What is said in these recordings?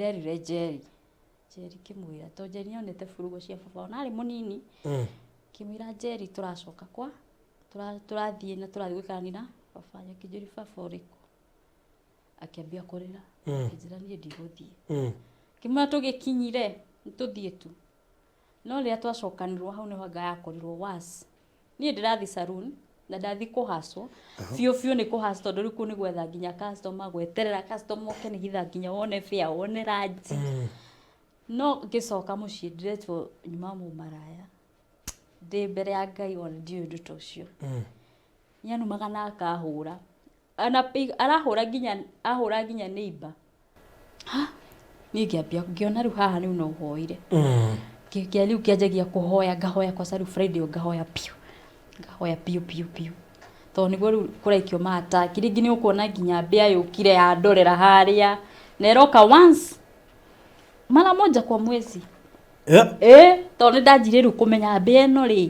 Nderire Njeri, Njeri ngĩmwĩra, tondũ Njeri nĩ onete burugo cia baba ona arĩ mũnini. Ngĩmwĩra Njeri tũracoka kwa, tũrathiĩ na tũrathiĩ gũikarania na baba. Akĩnjũria baba ũrĩkũ? Akĩambia kũrĩra. Akĩnjĩra niĩ ndigũthiĩ. Ngĩmwĩra tũgĩkinyire, nĩ tũthiĩ tu. No rĩrĩa twacokanirwo hau nĩho anga yakorirwo worse. Niĩ ndĩrathiĩ saloon na ndathiĩ kũhacwo biũ biũ nĩ kũhacwo tondũ rĩu kũu nĩ gwetha nginya customer, gweterera customer oke nĩgetha nginya wone fare, wone lunch. No ngĩcoka mũciĩ ndĩretwo nyuma mũmaraya ndĩ mbere ya Ngai ona ndiũĩ ũndũ ta ũcio. Nĩanumaga na akahũra. Arahũra nginya ahũra nginya neighbor. Ha! Niĩ ngĩambia ngĩona rĩu haha rĩu no hoire. Ngĩkia rĩu ngĩanjagia kũhoya ngahoya kwanza rĩu Friday ĩyo ngahoya biũ. Ngahoya biũ biũ biũ. Tondũ nĩguo rĩu kũraikio mataki. Rĩngĩ nĩ ũkuona nginya mbĩa yũkire yandorera harĩa. Na ĩroka once mara moja kwa mwezi. Ĩĩ tondũ nĩ ndanjirie rĩu kũmenya mbĩa ĩno rĩ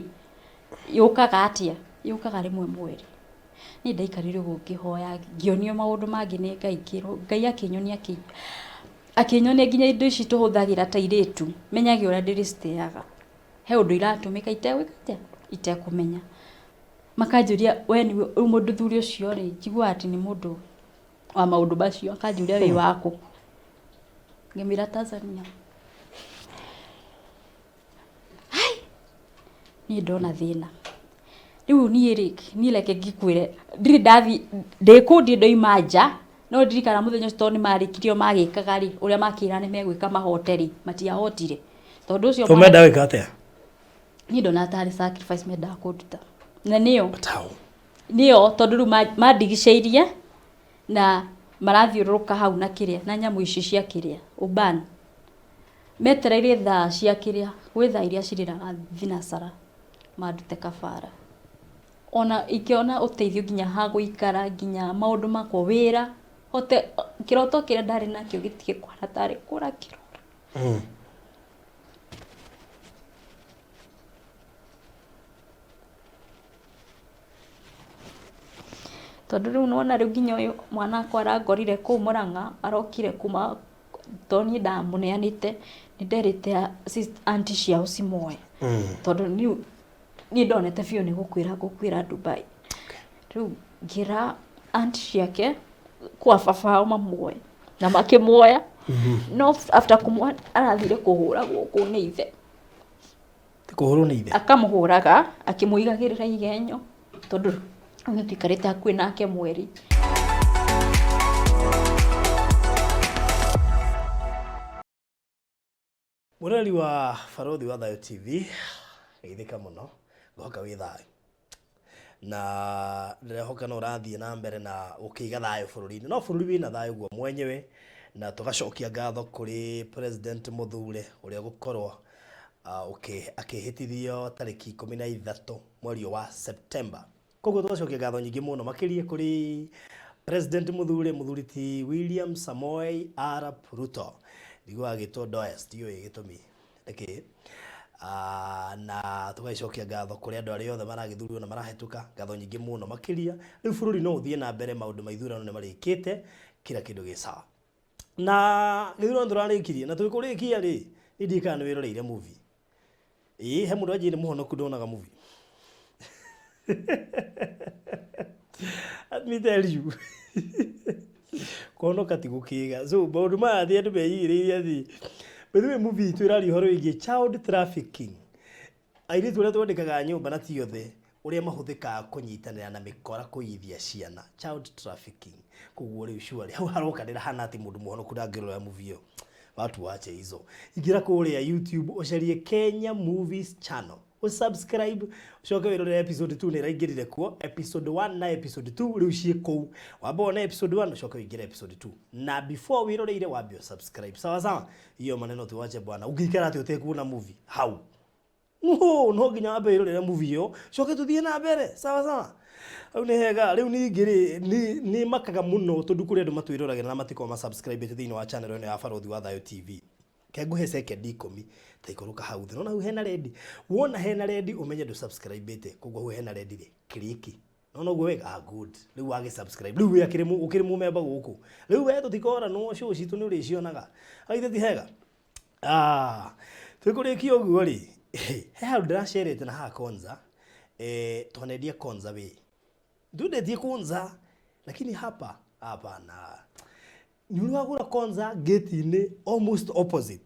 yũkaga atĩa. Yũkaga rĩmwe mweri. Niĩ ndaikarire ũguo ngĩhoya, ngĩonio maũndũ mangĩ nĩ Ngai, ngĩrwo, Ngai akĩnyonia akĩnyonia nginya indo ici tũhũthagĩra ta airĩtu, menyage ũrĩa ndĩrĩciteaga. He ũndũ iratũmĩka itegwĩka atĩa, itekũmenya. Makanjũria we nĩwe, rĩu mũthuri ũcio rĩ, njiguaga atĩ nĩ mũndũ wa maũndũ macio, akanjũria wĩ wakũ? Ngĩmwĩra Tanzania. Hai! Niĩ ndona thĩna. Rĩu niĩ rĩ, niĩ reke ngĩkwĩre, ndirĩ ndathiĩ, ndĩ kũu ndirĩ ndauma nja, no ndirikanaga mũthenya ũcio tondũ nĩ marĩkirie ũrĩa magĩkaga rĩ, ũrĩa makĩra nĩ megwĩka mahote rĩ, matiahotire. Tondũ ũcio So menda gwĩka atĩa? Niĩ ndonaga tarĩ sacrifice mendaga kũnduta. Na nĩyo. But how? Nĩyo tondũ rĩu mandigicĩirie na marathiũrũrũka hau na kĩrĩa, na nyamũ ici cia kĩrĩa, ũban. Metereire thaa cia kĩrĩa, gwĩ thaa iria cirĩraga thinacara mandute kabara. Ona ingĩona ũteithio nginya ha gũikara, nginya maũndũ makwa, wĩra, hote, kĩroto kĩrĩa ndarĩ nakĩo gĩtige kũhana tarĩ kũra kĩrora. Tondũ rĩu nĩwona rĩu nginya ũyũ mwana wakwa arangorire kũu Mũrang'a, arokire kuma tondũ niĩ ndamũneanĩte nĩ nderĩte aunty ciao cimoe tondũ niĩ ndonete biũ nĩ gũkuĩra ngũkuĩra Dubai. Rĩu ngĩra aunty ciake kwa baba wao mamuoe na makĩmuoya no after kũmuoya arathire kũhũragwo kũu nĩ ithe. Kũhũrwo nĩ ithe? Akamũhũraga akĩmũigagĩrĩra igenyo tondũ nĩ tũikarĩte hakuhĩ nake mweri. Mũrori wa Barũthi wa Thayũ TV, geithĩka mũno, ngũhoka wĩ thayũ. Na ndĩrehoka no ũrathiĩ na mbere na ũkĩiga thayũ bũrũri-inĩ. No bũrũri wĩna thayũ guo mwenyewe, na tũgacokia ngatho kũrĩ President mũthure ũrĩa ũgũkorwo akĩhĩtithio tarĩki 13 mweri ũyũ wa September. Koguo tũgacokia ngatho nyingĩ mũno makĩria kũrĩ President mũthure mũthuri ti William Samoei Arap Ruto. Njiguaga agĩtwo Does, ndiũĩ gĩtũmi nĩkĩ. Na tũgagĩcokia ngatho kũrĩ andũ arĩa othe maragĩthurirwo na marahĩtũka, ngatho nyingĩ mũno makĩria. Rĩu bũrũri no ũthiĩ na mbere, maũndũ ma ithurano nĩ marĩkĩte, kila kĩndũ gĩ sawa. Na gĩthurano tũrarĩkirie, na twĩ kũrĩkia rĩ, niĩ ndiũĩ kana nĩ wĩroreire movie. Ĩĩ he mũndũ anjĩrire mũhonoku ndonaga movie. Let me tell you. Kũhonoka ti gũkĩga. So maũndũ maya atĩ andũ meigĩrĩire atĩ by the way movie itũ ĩraria ũhoro wĩgiĩ child trafficking. Airĩtu arĩa twandĩkaga nyũmba na ti othe, ũrĩa mahũthĩkaga kũnyitanĩra na mĩkora kũiyithia ciana, child trafficking. Koguo rĩu surely hau harokanĩra hana atĩ mũndũ mũhonoku ndangĩrora movie ĩyo. Watu wache hizo. Ingĩra kũrĩa YouTube ũcarie Kenya Movies Channel. Ũ subscribe, ũcoke wĩrorere episode 2 nĩ ĩraingĩrire kuo, episode 1 na episode 2 rĩu ciĩ kũu. Wambe wone episode 1 ũcoke ũingĩre episode 2. Na before wĩroreire wambe ũ subscribe. Sawa sawa? Hiyo maneno tuwache bwana. Ũngĩikara atĩ ũtekuona movie hau. No, no nginya wambe wĩrorere movie ĩyo, coke tũthiĩ na mbere. Sawa sawa? Hau nĩ hega. Rĩu ningĩ rĩ, nĩ makaga mũno tondũ kũrĩ andũ matwĩroragĩra na matikoragwo ma subscribe thĩinĩ wa channel ĩno ya Barũthi wa Thayũ TV. Ke ngũhe second ikũmi, ta ikũrũka hau thĩ. Nĩwona hau hena red? Wona hena red ũmenye ndũ subscribe ĩte. Koguo hau hena red rĩ, click. No noguo wega. Ah, good. Rĩu wagĩ subscribe, rĩu we akĩrĩ ũkĩrĩ mũmemba gũkũ rĩu, we tũtikoranwo, show citũ nĩ ũrĩcionaga. Aithe ti hega? Ah, twĩkũrĩkia ũguo rĩ, he handũ ndĩracerete na haha Konza, twanendia Konza wĩ ndundetie Konza, lakini hapa hapana. Nĩ ũrĩ wagũra Konza gate-inĩ almost opposite.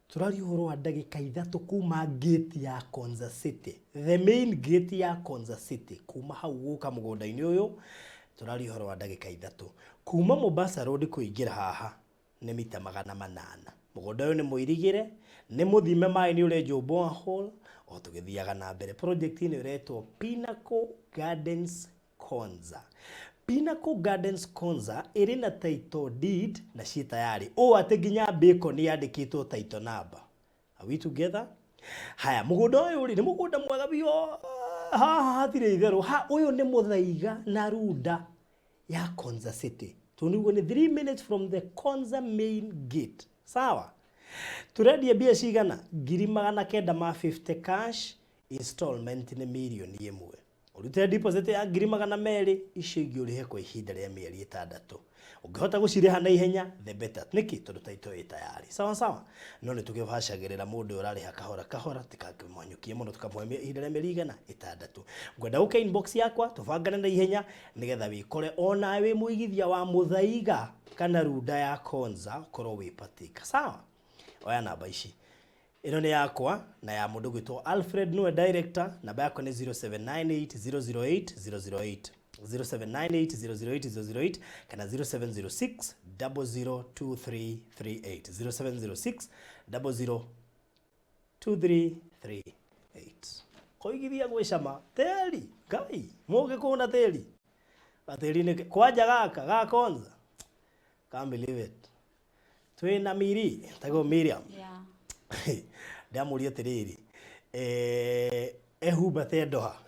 Tũraria ũhoro wa ndagĩka 3 kuma gate ya Konza City, the main gate ya Konza City, kuma hau gũka mũgũnda-inĩ ũyũ, tũraria ũhoro wa ndagĩka 3. Kuma Mombasa Road kũingĩra haha nĩ mita 800. Mũgũnda ũyũ nĩ mũirigĩre, nĩ mũthime maĩ nĩ ũrenjwo borehole, o tũgĩthiaga na mbere. Project ĩno ĩretwo Pinnacle Gardens Konza. Pinnacle Gardens Konza ĩrĩ na title deed na ciĩ tayari ũũ atĩ nginya bacon yandĩkĩtwo title number. Are we together? Haya, mũgũnda ũyũ rĩ nĩ mũgũnda mwega biũ, haha hatirĩ itherũ. Ha ũyũ nĩ Mũthaiga na Runda ya Konza City. Tondũ nĩguo nĩ 3 minutes from the Konza main gate. Sawa? Tũrendia mbia cigana? 950,000 cash, installment nĩ 1 million. Ũrute deposit ya 200,000, icio ingĩ ũrĩhe kwa ihinda rĩa mĩeri 6. Ũngĩhota gũcirĩha na ihenya, the better. Nĩkĩ? Tondũ title ĩ tayari. Sawa sawa? No nĩ tũkĩbacagĩrĩra mũndũ ũyũ ũrarĩha kahora kahora, tikakĩmwanyũkie mũno, tũkamũhe ihinda rĩa mĩeri igana 6. Ngwenda ũke inbox yakwa tũbangane na ihenya nĩgetha wĩkore onawe wĩ mũigithia wa Mũthaiga kana Runda ya Konza, ũkorwo wĩ patika. Sawa? Oya namba ici. Ĩno nĩ yakwa na ya mũndũ gwĩtwo Alfred, nĩwe director. Namba yakwa nĩ 0798 008 008, 0798 008 008 kana 0706 002338, 0706 002338. Koigithia gwĩcama tĩri ngai mũngĩkũna tĩri gatĩri nĩ kwanja gaka ga Konza, can't believe it. Twĩna Miri, tagwo Miriam. Yeah. Ndamũria atĩrĩrĩ, ehumbate ndoha.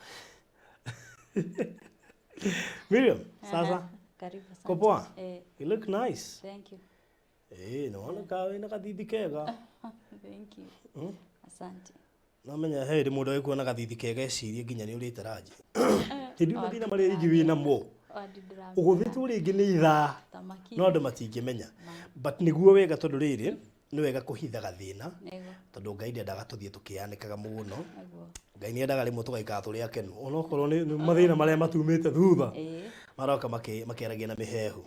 Miriam, sasa? Karibu sana. Uko poa? Eh, You look nice. Thank you. Naona ka wĩna gathithi kega. Thank you. Asante. Namenya he hĩndĩ mũndũ agĩkuona gathithi kega ecirie nginya nĩ ũrĩte ranji. Hĩndĩ ĩyo mathĩna marĩa rĩngĩ wĩ namo ũgũthĩtwo rĩngĩ nĩ ithaa Tamaki. no andũ matingĩmenya, but nĩguo wega, tondũ rĩrĩ nĩ wega kũhitha gathĩna, Nĩguo. tondũ Ngai ndendaga tũthiĩ tũkĩanĩkaga mũno. Nĩguo. Ngai nĩ endaga rĩmwe tũgaikara tũrĩ akenu onokorwo nĩ mathĩna marĩa matumĩte thutha maroka makĩaragia na mĩhehu.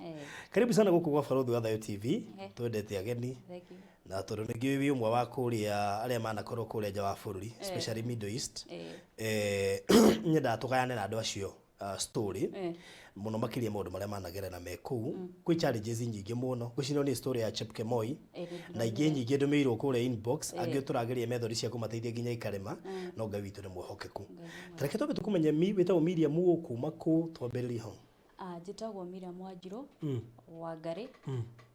Karibu sana gũkũ gwa Barũthi wa Thayo TV. Twendete ageni. Thank you. Na tondũ nĩ ngĩũĩ wĩ ũmwe wa kũrĩa arĩa manakorwo kũrĩa nja wa bũrũri, especially Middle East, nyendaga tũgayane na andũ acio story, mũno makĩria maũndũ marĩa managerera me kũu. Kwĩ challenges nyingĩ mũno. Ngwĩciria nĩ story ya Chepkemoi na ingĩ nyingĩ ndũmĩirwo kũrĩa inbox, angĩ tũrageria method cia kũmateithia nginya ikarema, no Ngai witũ nĩ mwĩhokeku. Tareke twambe tũkũmenye, mi wĩtagwo Miriam ũũ kuma kũ, twambĩrĩrie hau. Ah, njĩtagwo Miriam Wanjirũ Wangarĩ,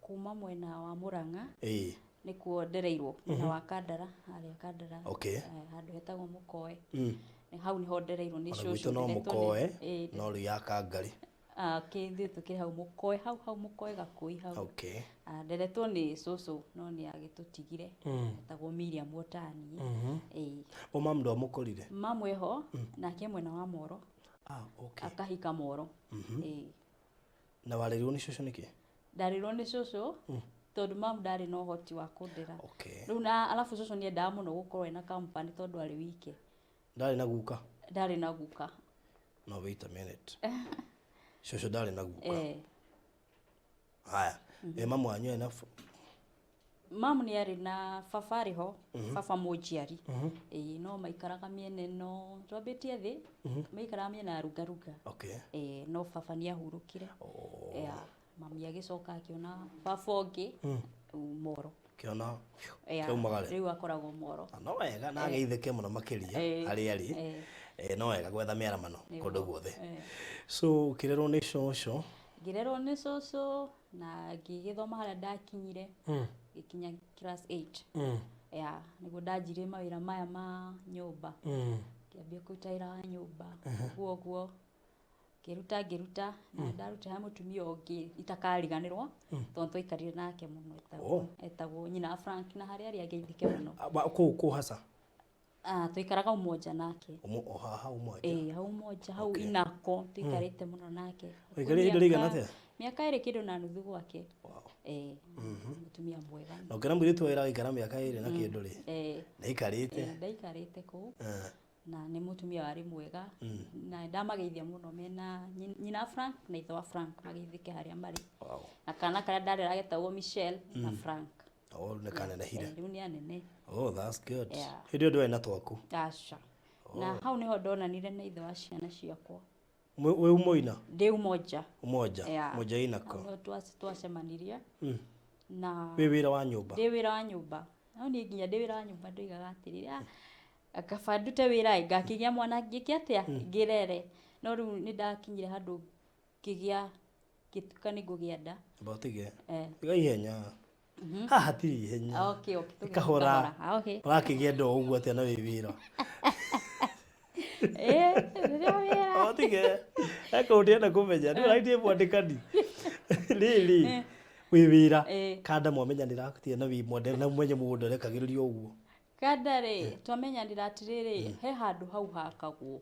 kuma mwena wa Murang'a. Nĩkuo ndereirwo, mwena wa Kandara, harĩa Kandara. Handũ hetagwo Mũkoe. Hau nĩho ndereirwo nĩ Ona cũcũ. gwitũ no Nderetwo Mũkoe, no rĩu ya Kangarĩ. Ah, okay, ithuĩ tũkĩrĩ hau Mũkoe, hau hau Mũkoe Gakũi hau. Ah, nderetwo nĩ cũcũ no nĩ agĩtũtigire, etagwo Miriam Otani. O mamu ndwamũkorire? Mamu eho nake mwena wa Moro. Ah, okay. Akahika Moro. Na warerirwo nĩ cũcũ nĩkĩ? Ndarirwo nĩ cũcũ tondũ mamu ndarĩ na ũhoti wa kũndera. Rĩu na alafu cũcũ nĩ endaga mũno gũkorwo ena company tondũ arĩ wike. Ndarĩ na guka? Ndarĩ na guka. No, wait a minute, cũcũ ndarĩ na guka? Eh. Haya, mamu wanyu ena Mamu nĩ arĩ na baba, arĩ ho baba mũnjiari. Ĩĩ, no maikaraga mĩena ĩno twambĩtie thĩ, maikaraga mĩena ya Rungarunga. Ĩĩ, no baba nĩ ahurũkire. Yeah, mami agĩcoka akĩona baba ũngĩ Moro. Kĩona Yeah, kĩaumagare. Rĩu akoragwo Moro. Na no wega na ageithĩke mũno makĩria harĩa arĩ. No wega gwetha mĩaramano kũndũ guothe. So ũkĩrerwo nĩ cũcũ? Ngĩrerwo nĩ cũcũ na ngĩgĩthoma harĩa ndakinyire, ngĩkinya class 8. Yeah, nĩguo ndanjirie mawĩra maya ma nyũmba. Ngĩambia kũruta wĩra wa nyũmba ũguo ũguo, ngĩruta ngĩruta, na ndaruta he mũtumia ũngĩ itakariganĩrwo tondũ twaikarire nake mũno, etagwo, etagwo nyina wa Frank, na harĩa arĩ ageithĩke mũno. Ah, kũu kũ hasa? Ah, tũikaraga Umoja nake. O haha Umoja? Ĩĩ, hau Umoja, hau Inako tũikarĩte mũno nake. Waikarire ihinda rĩigana atĩa? Mĩaka 2 kĩndũ na nuthu gwake. Wow. Ĩĩ, mũtumia mwega. Na ũkĩra mũirĩtu wa wĩra waikara mĩaka 2 na kĩndũ rĩ, Ĩĩ. ndaikarĩte. Ĩĩ, ndaikarĩte kũu. Na nĩ mũtumia warĩ mwega na ndamageithia mũno mena nyina Frank na ithe wa Frank, mageithĩke harĩa marĩ. Wow. Na kana karĩa ndarera getagwo Michelle na Frank. Oh, nĩ kanenehire. Rĩu nĩ anene. Oh, that's good. Yeah. Hĩndĩ ĩyo ndwarĩ na twaku? Aca. Na hau nĩho ndonanire na ithe wa ciana ciakwa. Wĩ Umoina? Ndĩ Umoja. Umoja. Yeah. Umoja Inako. Hau nĩho twacemanirie. Na Wĩ wĩra wa nyũmba? Ndĩ wĩra wa nyũmba. No niĩ nginya ndĩ wĩra wa nyũmba ndoigaga atĩrĩrĩ, kaba ndute wĩra ĩ, ngakĩgĩa mwana ngĩke atĩa, ngĩrere. No rĩu nĩ ndakinyire handũ ngĩgĩa, ngĩtuĩka nĩ ngũgĩa nda. Amba ũtige. Eh. Tiga ihenya. Haha hatirĩ ihenya. Okay, okay, tũgĩthiĩ Kahora. kahora. Ah, okay. Ũrakĩgĩa nda o ũguo atĩa na wĩ wĩra? Rĩrĩa wĩra. O tige. He kaũndũ ndĩrenda kũmenya. Nĩ ũraithie mwandĩkani. Rĩrĩ, wĩ wĩra. Kanda mwamenyanĩra atĩa na wĩ mwende na mwenye mũgũnda ũrekagĩrĩrio ũguo? Kanda rĩ, twamenyanĩra atĩrĩrĩ, he handũ hau hakagwo.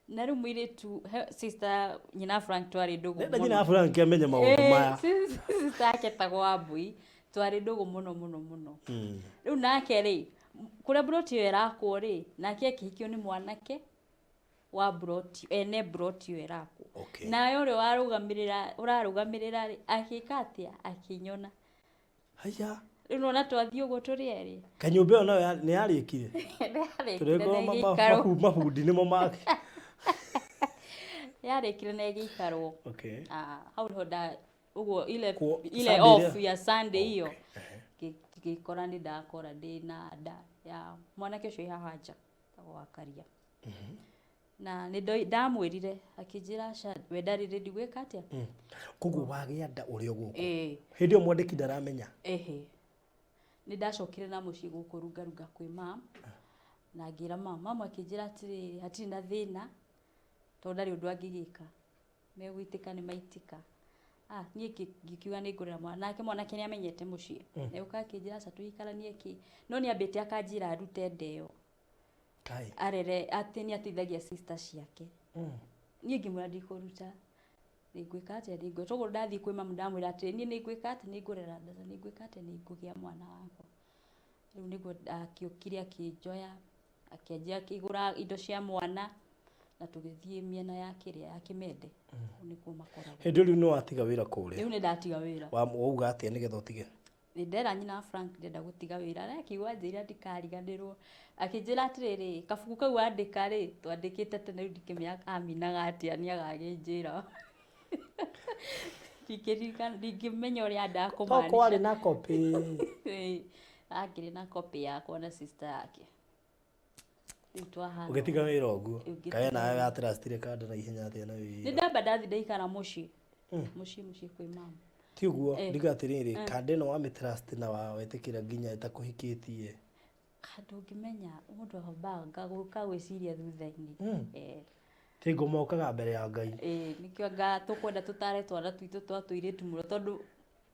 Na rĩu mũirĩtu, sister nyina Frank twarĩ ndũgũ Nenda mũno. nyina Frank amenye maũndũ maya. Sister yake etagwo Wambui, twarĩ ndũgũ mũno mũno mũno. Rĩu nake rĩ, kũrĩa mburoti ĩyo ĩrakwo rĩ, nake akĩhikio nĩ mwanake wa mburoti, ene mburoti ĩyo ĩrakwo. Okay. Nawe ũrĩa warũgamĩrĩra, ũrarũgamĩrĩra rĩ, agĩka atĩa? Akĩnyona. Haya. Rĩu nĩwona twathiĩ ũguo tũrĩ erĩ. Kanyũmba ĩyo nayo nĩ yarĩkire? Nĩ yarĩkire Tũrĩkorwo na ĩgĩikarwo. mabundi nĩmo make. Yarĩkire na ĩgĩikarwo. Okay. Ah, hau nĩho nda ũguo ile ile Sunday off ĩrĩa? ya Sunday ĩyo. Ngĩkora nĩ ndakora ndĩ na nda ya mwanake ũcio wĩ haha nja, etagwo Wakaria. Na nĩ ndamwĩrire akĩnjĩra aca, we ndarĩ ready gwĩka atĩa? Koguo wagĩa nda ũrĩ o gũkũ? Ĩĩ. Hĩndĩ ĩyo mwandĩki ndaramenya? Ĩhĩ. Nĩ ndacokire na mũciĩ gũkũ rungarunga kwĩ mam, na ngĩra mam, mam akĩnjĩra atĩrĩrĩ, hatirĩ na thĩna, tondũ ndarĩ ũndũ angĩgĩka. Megũitĩka nĩ maitĩka. Ah, niĩ ngĩkiuga nĩ ngũrera mwana, nake mwanake nĩ amenyete mũciĩ. Agĩũka akĩnjĩra aca tũikaranie kĩ, no nĩ ambĩte akanjĩra arute nda ĩyo. Kai. Arere atĩ nĩ ateithagia sister ciake. Niĩ ngĩmwĩra ndikũruta. Nĩngwĩka atĩa, nĩngwĩka. Toguo ndathiĩ kwĩ mamu ndamwĩra atĩrĩ, niĩ nĩngwĩka atĩa, nĩngũrera nda, nĩngwĩka atĩa, nĩngũgĩa mwana wakwa. Rĩu nĩguo akĩũkire akĩnjoya, akĩanjia akĩgũra indo cia mwana, na tũgĩthiĩ mĩena ya kĩrĩa ya Kĩmende. Kũu nĩkuo makoragwo. Hĩndĩ ĩyo rĩu nĩ watiga wĩra kũrĩa? Rĩu nĩ ndatiga wĩra. Wauga atĩa nĩgetha ũtige? Nĩ ndera nyina wa Frank ndĩrenda gũtiga wĩra, na akiuga anjĩrire ndikariganĩrwo. Akĩnjĩra atĩrĩrĩ, kabuku kau wandĩka rĩ, twandĩkĩte tene rĩu ndikĩmenya aminaga atĩa, nĩ agagĩnjĩra. Ndingĩririkana, ndingĩmenya ũrĩa To kwarĩ ndakũmaanisha. na copy. Ĩĩ, akĩrĩ na copy yakwa na sister yake. Rĩu twahana. Ũgĩtiga wĩra ũguo? Ũgĩtiga Kaĩ nawe wĩra. watrustire kanda na ihenya atĩa na Nĩ wĩra? ndamba ndathiĩ ndaikara mũciĩ. Mũciĩ mũciĩ kwĩ mama. Ti ũguo, ndiga atĩrĩrĩ, kanda ĩno wamĩtrust na wetĩkĩra nginya ĩtakũhikĩtie. Kanda ũngĩmenya mũndũ ambaga gũka gwĩciria thutha-inĩ. Ti ngoma ũkaga mbere ya Ngai. Nĩkĩo anga tũkwenda tũtare twana twitũ twa tũirĩtu mũno tondũ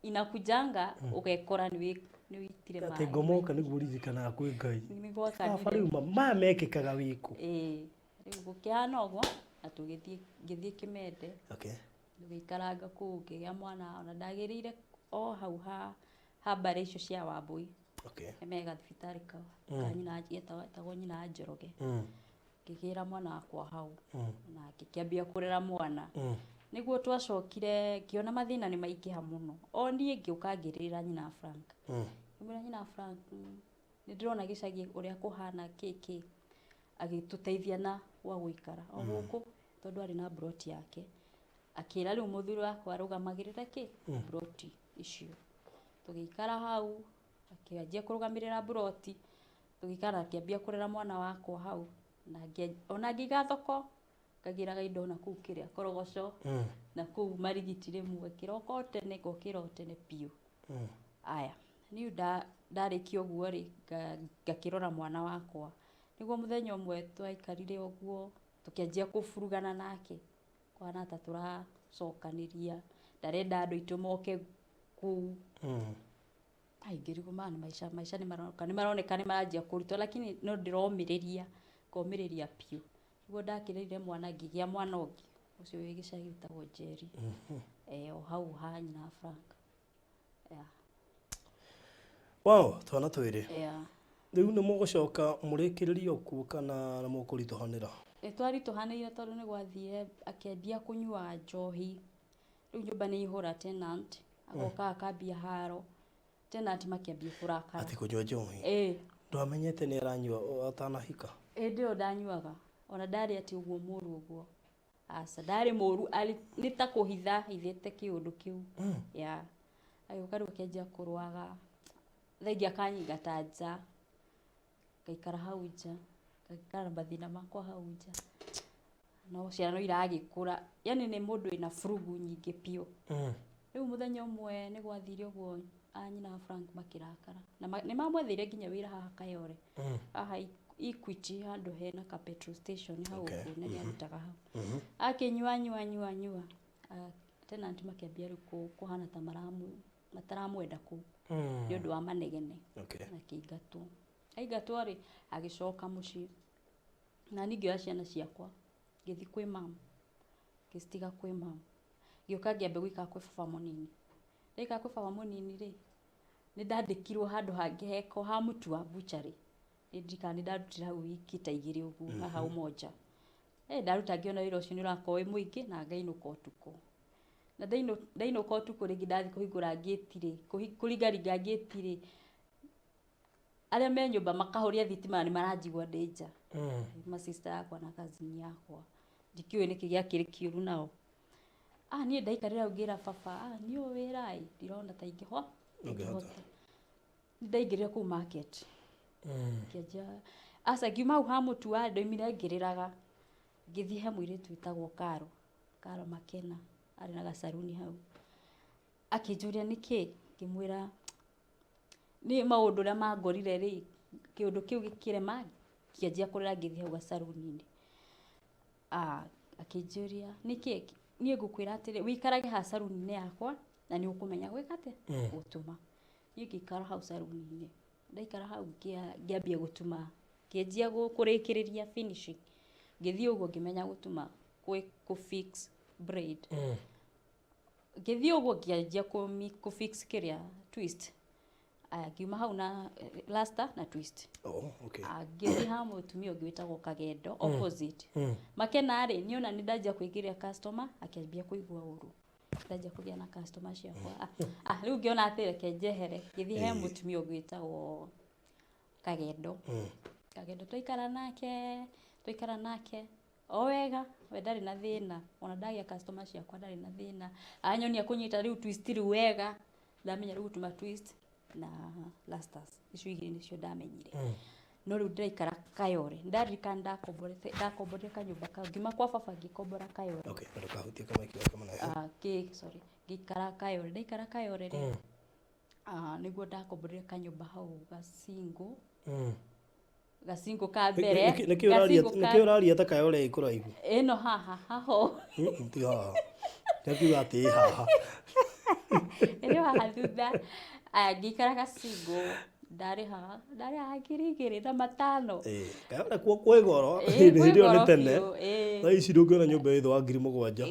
inakujanga ũgekora nĩ wĩitire Atĩ maĩ. ngoma ũka nĩguo ũririkanaga kwĩ Ngai. Nĩ gwakanire. Baba rĩu maya mekĩkaga wĩkũ? Ĩĩ, rĩu gũkĩhana ũguo na tũgĩthiĩ ngĩthiĩ Kĩmende. Okay. Tũgĩikaranga kũu ngĩgĩa mwana ona ndagĩrĩire o hau ha mbarĩ icio cia Wambui. Okay. Mega thibitarĩ kau ka nyina etagwo nyina wa Njoroge. Ngĩgĩra mwana wakwa hau na ngĩkĩambia kũrera mwana. Nĩguo twacokire ngĩona mathĩna nĩ maingĩha mũno. O niĩ ngĩũka ngĩrĩra nyina Frank. Ngĩmwĩra nyina Frank, nĩ ndĩrona gĩcagi ũrĩa kũhana kĩkĩ. Agĩtũteithia na gwa gũikara o gũkũ tondũ arĩ na mburoti yake. Akĩra rĩu mũthuri wakwa arũgamagĩrĩre kĩ mburoti icio. Tũgĩikara hau, akĩanjia kũrũgamĩrĩra mburoti, tũgĩikara akĩambia kũrera mwana wakwa hau. Na ona ngĩiga thoko, ngagĩraga indo na kũu kĩrĩa korogoco, na kũu marigiti rĩmwe, kĩroko o tene ngokĩra o tene biũ. Aya, niĩ ndarĩkia ũguo rĩ, ngakĩrora mwana wakwa. Nĩguo mũthenya ũmwe twaikarire ũguo, tũkĩanjia kũburugana nake. Kũhana ta tũracokanĩria, ndarenda andũ aitũ moke kũu. Ai, ngĩrigwo maya nĩ maica, maica nĩ maroka, nĩ maroneka nĩ maranjia kũritũha, lakini no ndĩromĩrĩria, ngomĩrĩria biũ. Nĩguo ndakĩrĩire mwana, ngĩgĩa mwana ũngĩ, ũcio wĩ gĩcagi wĩtagwo Njeri. O hau ha nyina wa Frank. Yeah. Wow, twana twĩrĩ. Yeah. Rĩu nĩ mũgũcoka mũrĩkĩrĩrie okuo kana nĩ mũkũritũhanĩra? Nĩ twaritũhanĩire tondũ nĩ gwathire akĩambia kũnyua njohi. Rĩu nyũmba nĩ ihũra tenant, agoka akambia haro. Tenant makĩambia kũrakara. Atĩ kũnyua njohi? Ĩĩ. Ndwamenyete nĩ aranyua atanahika? Hĩndĩ ĩyo ndanyuaga. Ona ndarĩ atĩ ũguo mũru ũguo. Aca, ndarĩ mũru, arĩ nĩ ta kũhitha hithĩte kĩũndũ kĩu. Yeah. Agĩũka rĩu akĩanjia kũrwaga. Thaa ingĩ akanyingata nja. Ngaikara hau nja. Ngaikara na mathĩna makwa hau nja. No ciana no iragĩkũra. Yaani nĩ mũndũ wĩna burugu nyingĩ biũ. Rĩu mũthenya ũmwe nĩ gwathire ũguo a nyina wa Frank makĩrakara. Na nĩ mamwetheire nginya wĩra haha Kayole. Haha Equity handũ hena ka petrol station hau ũguo, na nĩ arutaga hau. Akĩnyua nyua nyua nyua. Tenant makĩambia rĩu kũhana ta mataramwenda kũu. Nĩ ũndũ wa manegene. Akĩingatwo. Aingatwo rĩ, agĩcoka mũciĩ. Na niĩ ngĩoya ciana ciakwa, ngĩthiĩ kwĩ mum, ngĩcitiga kwĩ mum. Ngĩũka ngĩambia gũikara kwĩ baba mũnini. Ndaikara kwĩ baba mũnini rĩ, nĩ ndandĩkirwo handũ hangĩ heko ha mũtu wa butchery. Nĩ ndirikanaga nĩ ndarutire hau wiki ta igĩrĩ ũguo, haha Umoja. Ndaruta ngĩona wĩra ũcio nĩ ũrakorwo wĩ mũingĩ na ngainũka ũtukũ. Na ndainũka ũtukũ rĩngĩ ndathiĩ kũhingũra ngĩti rĩ, kũringaringa ngĩti rĩ, arĩa me nyũmba makahoria thitima na nĩ maranjigua ndĩ nja. Ma sister yakwa na cousin yakwa. Ndikĩũĩ nĩkĩ gĩakĩrĩ kĩũru nao. Niĩ ndaikarire hau ngĩra baba, niĩ ũyũ wĩra ĩ, ndirona ta ingĩhota. Ndaingĩrire kũu market. Ngĩanjia, aca ngiuma hau ha mũtu wa ndoimire ngĩrĩraga. Ngĩthiĩ he mũirĩtu wĩtagwo Karo, Karo Makena, arĩ na gacaruni hau. Akĩnjũria nĩkĩ, ngĩmwĩra nĩ maũndũ ũrĩa mangorire rĩ, kĩũndũ kĩu gĩkĩrema, ngĩanjia kũrĩra ngĩthiĩ hau gacaruni-inĩ. Akĩnjũria nĩkĩ, niĩ ngũkwĩra atĩrĩ, wĩikarage haha caruni-inĩ yakwa na nĩ ũkũmenya gwĩka atĩa, gũtuma. Niĩ ngĩikara hau caruni-inĩ. Ndaikara hau ngĩambia gũtuma, ngĩanjia kũrĩkĩrĩria finishing. Ngĩthiĩ ũguo ngĩmenya gũtuma, kũ fix braid. Ngĩthiĩ ũguo ngĩanjia kũ fix kĩrĩa twist. Aya, ngiuma hau na rasta na twist. Oh, okay. Ngĩthiĩ ha mũtumia ũngĩ wĩtagwo Kagendo, opposite. Makena rĩ, nĩona nĩ ndanjia kũingĩria customer, akĩambia kũigua ũru. Ndanjia kũgĩa na customer ciakwa. Rĩu ngĩona atĩ reke njehere, ngĩthiĩ he mũtumia ũngĩ wĩtagwo Kagendo. Kagendo twaikara nake, twaikara nake o wega, we ndarĩ na thĩna, ona ndagĩa customer ciakwa ndarĩ na thĩna. Anyonia kũnyita rĩu twist rĩu wega, ndamenya rĩu gũtuma twist na rastas, icio igĩrĩ nĩcio ndamenyire. No rĩu ndĩraikara Kayole, ndaririkana ndakomborire kanyũmba kau, ngiuma kwa baba ngĩkombora Kayole. Okay, na ndũkahutie kamaiki gaka mũno. Sorry, ngĩikara Kayole, ndaikara Kayole rĩ, nĩguo ndakomborire kanyũmba hau gacingo. Gacingo ka mbere. Gacingo ka Nĩkĩ ũraria ta Kayole ĩ kũraihu? Ĩno haha, haho. Ti haha. Nĩkiuga atĩ ĩ haha. Ĩno haha thutha. Aya, ngĩikara gacingo, ndarĩhaga ngiri igĩrĩ na matano. Kayole kuo kwĩ goro, Ĩ, hĩndĩ kwĩ ĩyo nĩ goro tene. biũ, ĩ. Thaa ici ndũngĩona nyũmba ĩ thĩ wa ngiri mũgwanja.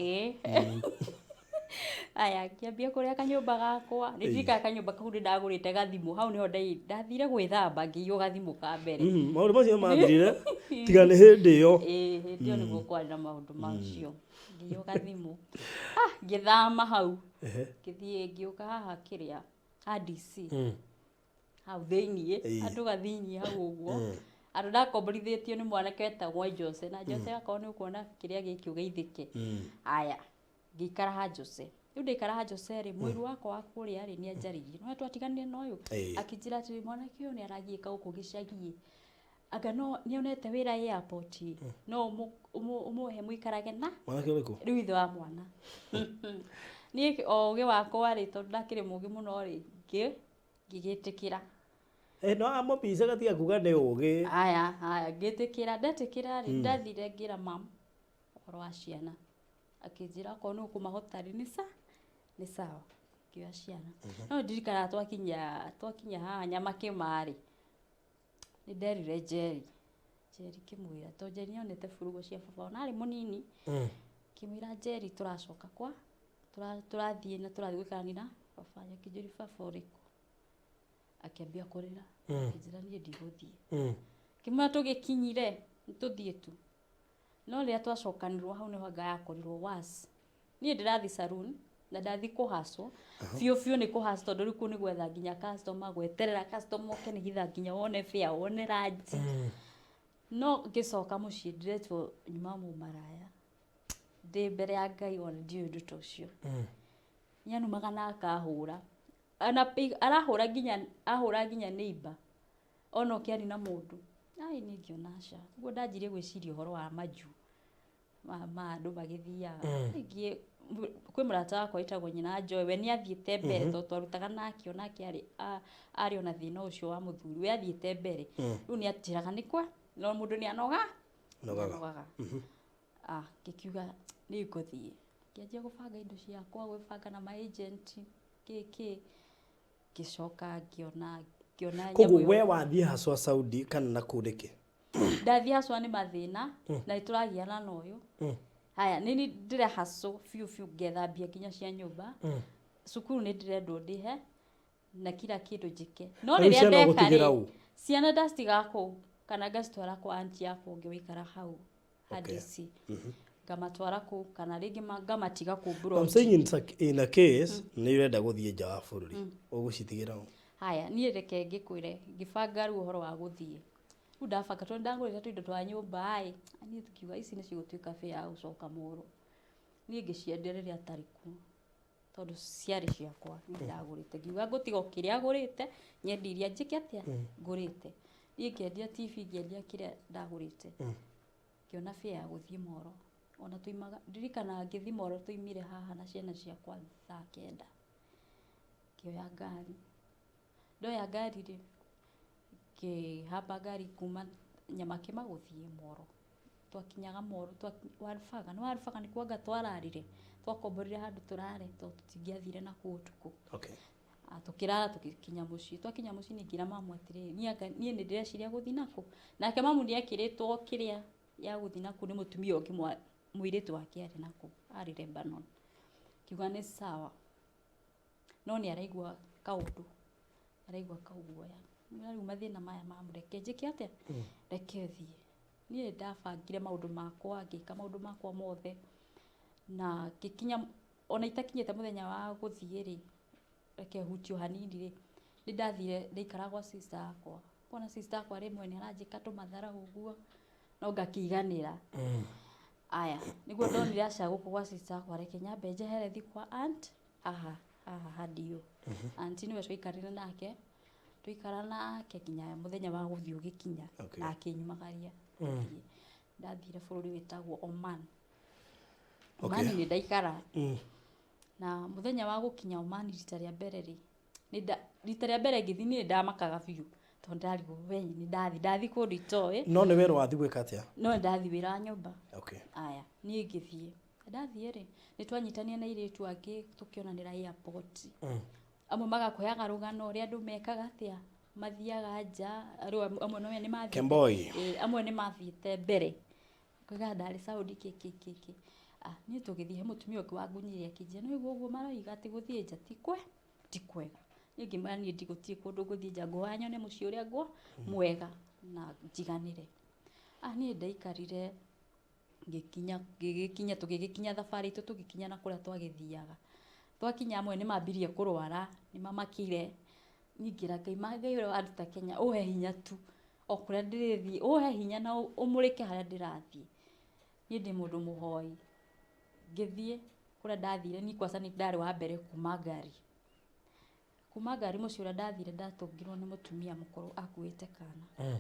Aya, ngĩambia kũrĩa kanyũmba gakwa. Nĩ ndirikanaga kanyũmba kau nĩ ndagũrĩte gathimũ. Hau nĩho ndathire gwĩthamba ngĩiywo gathimũ ka mbere. Maũndũ macio mathirire, tiga nĩ hĩndĩ ĩyo. Ĩ, hĩndĩ ĩyo nĩguo kwarĩ na maũndũ macio. Ngĩiywo gathimũ. Ngĩthama hau. Ngĩthiĩ ngĩũka haha kĩrĩa, ha DC. Hau thĩiniĩ, andũ gathĩiniĩ hau ũguo. Andũ ndakomborithĩtio nĩ mwanake wetagwo Jose, na Jose akorwo nĩ ũkuona kĩrĩa gĩkĩ ũgeithĩke. Aya, ngĩikara ha Jose. Rĩu ndaikara ha Jose rĩ, mũiru wakwa wa kũrĩa rĩ, nĩ anjarĩirie. No twatiganire na ũyũ. Akĩnjĩra atĩrĩ, mwanake ũyũ nĩ aragiĩka gũkũ gĩcagi-ĩ. Anga no nĩonete wĩra airport ĩ, no ũmũhe mũikarage na Mwanake ũrĩkũ? Rĩu ithe wa mwana. Niĩ o ũgĩ wakwa rĩ, tondũ ndakĩrĩ mũgĩ mũno rĩ, ngĩgĩtĩkĩra. No amũmbice gatiga kuga nĩ ũgĩ. Aya, aya, ngĩtĩkĩra, ndetĩkĩra rĩ, ndathire ngĩra mam ũhoro wa ciana. Akĩnjĩra okorwo nĩ ũkũmahota rĩ, nĩ sawa. Ngĩoya ciana, no ndirikanaga twakinya haha Nyamakĩma rĩ, nĩ nderire Njeri, Njeri ngĩmwĩra, tondũ Njeri nĩonete burugo cia baba ona arĩ mũnini. Ngĩmwĩra, "Njeri, tũracoka kwa tũrathiĩ na tũrathiĩ gũikarania na baba." Akĩnjũria, "Baba ũrĩkũ?" Akĩambia kũrĩra, akĩnjĩra, "Niĩ ndigũthiĩ." Ngĩmwĩra, "Tũgĩkinyire tũthiĩ tu." No rĩrĩa twacokanĩrwo hau nĩho anga yakorirwo was niĩ ndĩrathiĩ saloon na ndathiĩ kũhacwo biũ biũ, nĩ kũhacwo, tondũ rĩu kũu nĩ gwetha nginya customer, gweterera customer oke nĩgetha nginya wone fare, wone ranji. No ngĩcoka mũciĩ ndĩretwo nyuma mũmaraya ndĩ mbere ya Ngai, ona ndiũĩ ũndũ ta ũcio. Nĩanumaga na akahũra. Arahũra nginya ahũra nginya neighbor, ona ũkĩaria na mũndũ ai niĩ ngĩona aca. Nĩguo ndanjirie gwĩciria ũhoro wa manju ma andũ magĩthiaga. Rĩngĩ kwĩ mũrata wakwa wĩtagwo Nyina Joy, we nĩ athiĩte mbere, tondũ twarutaga nake, onake arĩ ona thĩna ũcio wa mũthuri, we athiĩte mbere. Rĩu nĩ anjĩraga nĩ kwa no mũndũ nĩ anoga. Nogaga. Anogaga. Ah, ngĩkiuga nĩ ngũthiĩ, ngĩanjia gũbanga indo ciakwa, gwĩbanga na ma agent kĩ kĩ, ngĩcoka ngĩona Koguo nyamũ ĩyo. We wathiĩ haswa Saudi kana na kũu nĩkĩ? Ndathiĩ haswa nĩ mathĩna na nĩ tũragiana na ũyũ. Haya, nĩ ni ndĩrahacwo biũ biũ, ngethambia nginya cia nyũmba, cukuru nĩ ndĩrendwo ndĩhe na kila kĩndũ njĩke, no Rĩu rĩrĩa ciana ndeka ũgũtigĩra rĩ, ũ? Ciana ndacitigaga kũu kana ngacitwara kwa aunty yakwa ũngĩ waikara hau Hadisi, ngamatwara kũu kana rĩngĩ ngamatiga kũu I'm Broti. saying in a case nĩ ũrenda gũthiĩ nja wa bũrũri, ũgũcitigĩra ũ? Haya, niĩ reke ngĩkwĩre, ngĩbanga rĩu ũhoro wa gũthiĩ, rĩu ndabanga tondũ ndagũrĩte tũindo twa nyũmba ĩ, niĩ tukiuga ici nĩ cigũtuĩka bĩa ya gũcoka mũro. Niĩ ngĩciendia rĩrĩa atarĩ kuo, tondũ ciarĩ ciakwa, niĩ ndagũrĩte, ngiuga ngũtiga o kĩrĩa ngũrĩte, nyendie iria njĩke atĩa ngũrĩte. Niĩ ngĩendia TV, ngĩendia kĩrĩa ndagũrĩte, ngĩona bĩa ya gũthiĩ moro. Ona tuimaga, ndirikanaga ngĩthiĩ moro, tuimire haha na ciana ciakwa thaa 9, ngĩoya ngari. Ndoya ngari rĩ, ngĩhamba ngari kuma Nyamakĩma gũthiĩ moro. Twakinyaga moro Warubaga, nĩ Warubaga nĩ kwanga twararire, twakomborire handũ tũrare tondũ tũtingĩathire na kũu ũtukũ. Ah, tũkĩrara, tũgĩkinya mũciĩ. Twakinya mũciĩ nĩ ngĩra mamu atĩrĩrĩ, niĩ anga niĩ nĩ ndĩreciria gũthiĩ nakũ. Nake mamu nĩ ekĩrĩtwo kĩrĩa ya gũthiĩ nakũ nĩ mũtumia ũngĩ, mũirĩtu wake arĩ nakũ, arĩ Lebanon. Kiuga nĩ sawa, no nĩ araigua kaũndũ, araigua kauguoya. Rĩu mathĩna maya mamu, reke njĩke atĩa, reke thiĩ. Niĩ ndabangire maũndũ makwa, ngĩka maũndũ makwa mothe na ngĩkinya. Ona itakinyĩte mũthenya wa gũthiĩ rĩ, reke hutio hanini rĩ, nĩ ndathire ndaikara gwa sister yakwa. Kuona sister yakwa rĩmwe nĩ aranjĩka tũmathara ũguo, no ngakĩiganĩra. Aya, nĩguo ndonire aca, gũkũ gwa sister yakwa reke nyambe njehere thiĩ kwa aunt haha haha handio. Aunty nĩwe twaikarire nake, twaikara nake nginya mũthenya wa gũthiĩ ũgĩkinya. Na akĩnyumagaria gũthiĩ. Ndathire bũrũri wĩtagwo Oman. Oman nĩ ndaikara. Na mũthenya wa gũkinya Oman rita rĩa mbere rĩ, rita rĩa mbere ngĩthiĩ niĩ ndamakaga biũ, tondũ ndarigwo we nĩ ndathi kũndũ itoĩ. No nĩ werwo wathiĩ gwĩka atĩa? No ndathiĩ wĩra wa nyũmba. Aya, niĩ ngĩthiĩ, ndathiĩ rĩ, nĩ twanyitanire na airĩtu angĩ, tũkĩonanĩra airport. Amwe magakũheaga rũgano ũrĩa andũ mekaga atĩa, mathiaga nja. Rĩu amwe no nĩ mathiĩte. Kemboi. Ĩĩ, amwe nĩ mathiĩte mbere kuga ndarĩ Saudi kĩ kĩ kĩ kĩ. Ah, niĩ tũgĩthiĩ he mũtumia ũngĩ wangunyire, akĩnjĩra nĩ ũguo ũguo maroiga atĩ gũthiĩ nja ti kwega. Niĩ ngĩmwĩra niĩ ndigũthiĩ kũndũ ngũthiĩ nja, ngũhoya nyone mũciĩ ũrĩa ngwo mwega na njiganĩre. Ah, niĩ ndaikarire, ngĩkinya, ngĩgĩkinya, tũgĩgĩkinya thabarĩ itũ, tũgĩkinya na kũrĩa twagĩthiaga. Twakinya amwe nĩ mambirie kũrwara, nĩ mamakire. Niĩ ngĩra Ngai, ma Ngai ũrĩa wanduta Kenya, ũhe hinya tu o kũrĩa ndĩrĩthiĩ, ũhe hinya na ũmũrĩke harĩa ndĩrathiĩ. Niĩ ndĩ mũndũ mũhoi. Ngĩthiĩ kũrĩa ndathire, niĩ kwanza nĩ ndarĩ wa mbere kuma ngari. Kuma ngari mũciĩ ũrĩa ndathire, ndatũngirwo nĩ mũtumia mũkũrũ akuĩte kana.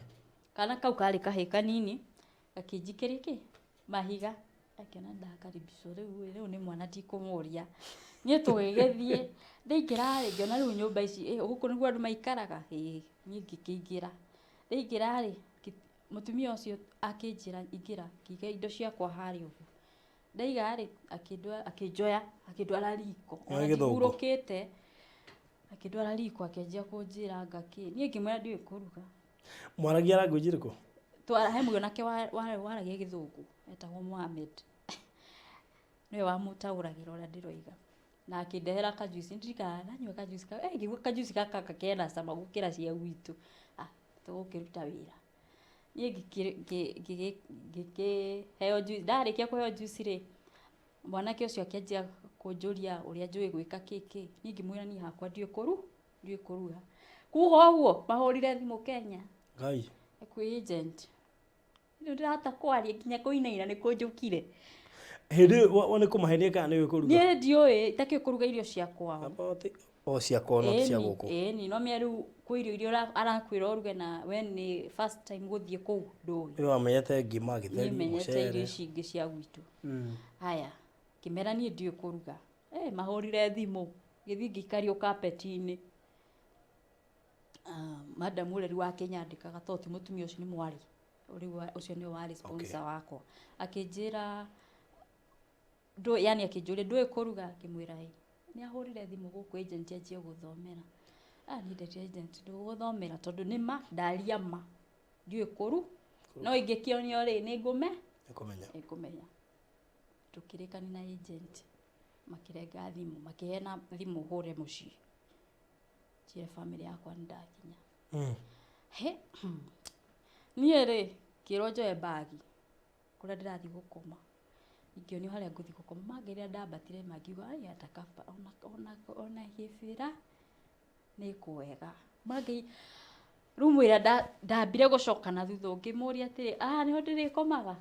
Kana kau karĩ kahĩĩ kanini, gakĩnjikĩria kĩ mahiga, akĩona ndakaribicwo. Rĩu rĩu nĩ mwana, ndikũmũria. Niĩ tũgĩgĩthiĩ, ndaingĩra rĩ, ngĩona rĩu nyũmba ici, ĩ gũkũ nĩguo andũ maikaraga? Ĩĩ. Niĩ ngĩkĩingĩra. Ndaingĩra rĩ, mũtumia ũcio akĩnjĩra ingĩra, ngĩiga indo ciakwa harĩa ũguo. Ndaiga rĩ, akĩnjoya, akĩndwara riko. Nĩ Ona gĩthũngũ. ndihurũkĩte. Akĩndwara riko akĩanjia kũnjĩra ngakĩ. Niĩ ngĩmwĩra ndiũĩ kũruga. Mwaragia language ĩrĩkũ? Twara he mwanake waragia gĩthũngũ etagwo Mohamed. Nĩwe wamũtaũragĩra ũrĩa ndĩroiga. Na akĩndehera kajuici, ndirikanaga ndanyua kajuici kau, ngĩigua kajuici gaka kena cama gũkĩra cia gwitũ. Ah, tũgũkĩruta wĩra. Niĩ ngĩkĩheo juice, ndarĩkia kũheo juice rĩ, mwanake ũcio akĩanjia kũnjũria ũrĩa njũĩ gwĩka kĩkĩ. Niĩ ngĩmwĩra niĩ hakwa ndiũĩ ndiũĩ kũruga. Kuga ũguo mahũrire thimũ Kenya. Ngai. Kwĩ agent. Rĩu ndĩrahota kwaria nginya kũinaina nĩ kũnjũkire. Hĩndĩ ĩyo nĩ kũmahenia kana nĩ ũĩ kũruga? Niĩ ndiũĩ, itakĩũĩ kũruga irio cia kwao. About o cia kwao no ti cia gũkũ. Ĩni, no menya rĩu kwĩ irio iria arakwĩra ũruge na we nĩ first time gũthiĩ kũu ndũĩ. Nĩ wamenyete ngima, gĩtheri, Niĩ menyete irio mũcere. ici ingĩ cia gwitũ. Haya, ngĩmera niĩ ndiũĩ kũruga. Mahũrire thimũ, ngĩthiĩ ngĩikario carpet-inĩ. Madam ũrĩa rĩu wakĩnyandĩkaga tondũ ti mũtumia ũcio nĩ mwarĩ. Rĩu ũcio nĩwe warĩ sponsor wakwa. Akĩnjĩra yani akĩnjũria ndũĩ kũruga, ngĩmwĩra ĩ. Nĩ ahũrire thimũ gũkũ agent anjie gũthomera. Niĩ ndetire agent ndũgũthomera tondũ nĩ ma ndaria ma. Ndiũĩ kũru. No ingĩkĩonio rĩ, nĩ ngũme? Nĩngũmenya. Nĩngũmenya. Tũkĩrĩkania na agent. Makĩrenga thimũ, makĩheana thimũ hũre mũciĩ. Njĩre family yakwa nĩ ndakinya. He, niĩ rĩ, ngĩrwo njoe bagi kũrĩa ndĩrathiĩ gũkoma. Ingĩonio harĩa ngũthiĩ gũkoma. Mangĩrĩa ndambatire mangiuga, ai, ata kaba, ona gĩbĩra nĩ kwega. Mangĩ, rĩu mwĩra ndambire gũcoka na thutha ngĩmũria atĩrĩ, nĩho ndĩrĩkomaga?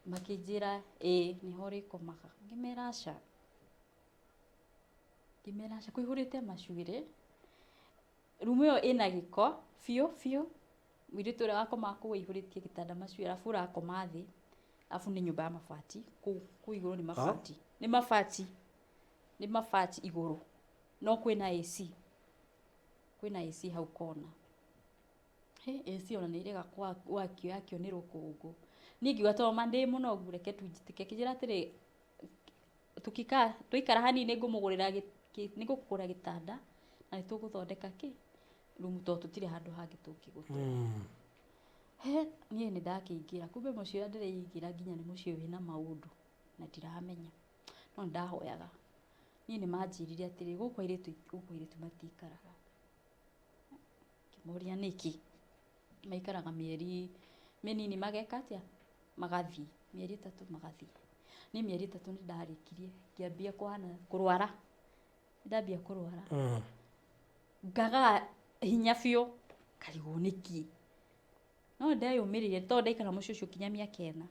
Makĩnjĩra, ĩĩ, nĩho ũrĩkomaga. Ngĩmera aca. Ngĩmera aca, kũihũrĩte macuĩrĩ. Rumu ĩyo ĩna gĩko, biũ, biũ. Mũirĩtu ũrĩa wakomaga kũu aihũrĩtie gĩtanda macuĩrĩ, arabu ũrakoma thĩ. Arabu nĩ nyũmba ya mabati, kũu igũrũ nĩ mabati. Nĩ mabati. Nĩ mabati igũrũ. No kwĩna AC. Kwĩna AC hau kona. He, AC ona nĩ ĩrega gwakio, yakio nĩ rũkũngũ. Niĩ ngiuga tondũ ma ndĩ mũnogu, reke tu njĩtĩke. Akĩnjĩra atĩrĩ, tũkika, twaikara hanini nĩngũmũgũrĩra nĩngũkũgũrĩra gĩtanda na nĩtũgũthondeka kĩ? Rumu tondũ tũtirĩ handũ hangĩ tũngĩgũtwara. He, niĩ nĩ ndakĩingĩra. Kumbe mũciĩ ũrĩa ndĩreingĩra nginya nĩ mũciĩ wĩna maũndũ na ndiramenya. No nĩndahoyaga. Niĩ nĩ manjĩrire atĩrĩ, gũkũ airĩtu matikaraga. Ngĩmũria nĩkĩ? Maikaraga mĩeri mĩnini mageka atĩa? Magathiĩ. Mĩeri 3 magathiĩ. Niĩ mĩeri 3 nĩ ndarĩkirie, ngĩambia kũhana kũrwara. Ndambia kũrwara. Ngagaga hinya biũ, ngarigwo nĩkĩ. No ndeyũmĩrĩria tondũ ndaikara mũciĩ ũcio nginya mĩaka 4.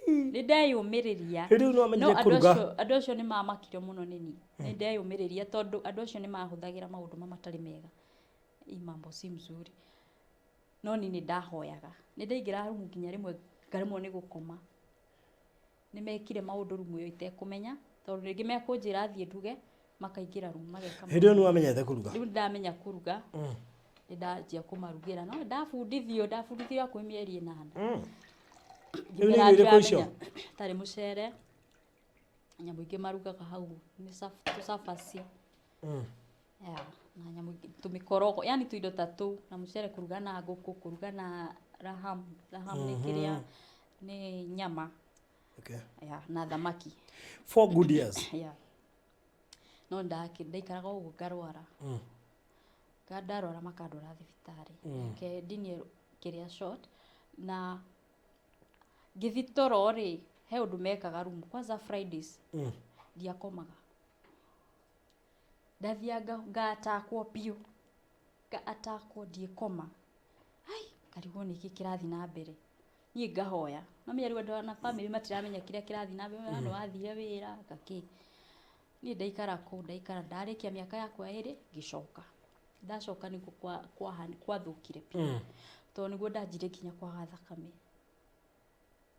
Nĩ ndeyũmĩrĩria. Rĩu nĩ wamenyire No kũruga. andũ acio nĩ mamakire mũno nĩ niĩ. Nĩ ndeyũmĩrĩria tondũ andũ acio nĩ mahũthagĩra maũndũ matarĩ mega. Hii mambo si mzuri. No niĩ nĩ ndahoyaga. Nĩ ndaingĩraga rumu nginya rĩmwe ngaremwo nĩ gũkoma. Nĩ mekire maũndũ rumu ĩyo itekũmenya, tondũ rĩngĩ mekũnjĩra thiĩ nduge, makaingĩra rumu mageka Hĩndĩ ĩyo nĩ wamenyete kũruga? Rĩu ndamenya kũruga. Nĩ ndanjia kũmarugĩra. No ndabundithio hakuhĩ mĩeri 8. Rĩu nĩ irio irĩkũ icio? Tarĩ mũcere, nyamũ ingĩ marugaga hau nĩ tũcabaci. Ya, na nyamũ ingĩ, tũmĩkorogo, yani tũindo ta tũu, na mũcere kũruga na ngũkũ, kũruga na raham. Raham nĩ kĩrĩa, nĩ nyama. Ya, na thamaki. 4 good years. Ya. No ndaikaraga ũguo ngarwara. Ndarwara makandwara thibitarĩ. Reke ndinie kĩrĩa short na ngĩthiĩ toro rĩ, he ũndũ mekaga room kwanza Fridays. Ndiakomaga. Ndathiaga ngatakwo biũ. Ngatakwo ndiĩkoma. Ai, ngarigwo nĩkĩ kĩrathiĩ na mbere. Niĩ ngahoya. No menya rĩu andũ na family matiramenya kĩrĩa kĩrathiĩ na mbere, nĩ wathire wĩra, ngakĩ. Niĩ ndaikara kũu, ndaikara, ndarĩkia mĩaka yakwa 2, ngĩcoka. Ndacoka nĩguo kwathũkire biũ. Tondũ nĩguo ndanjirie nginya kwaga thakame.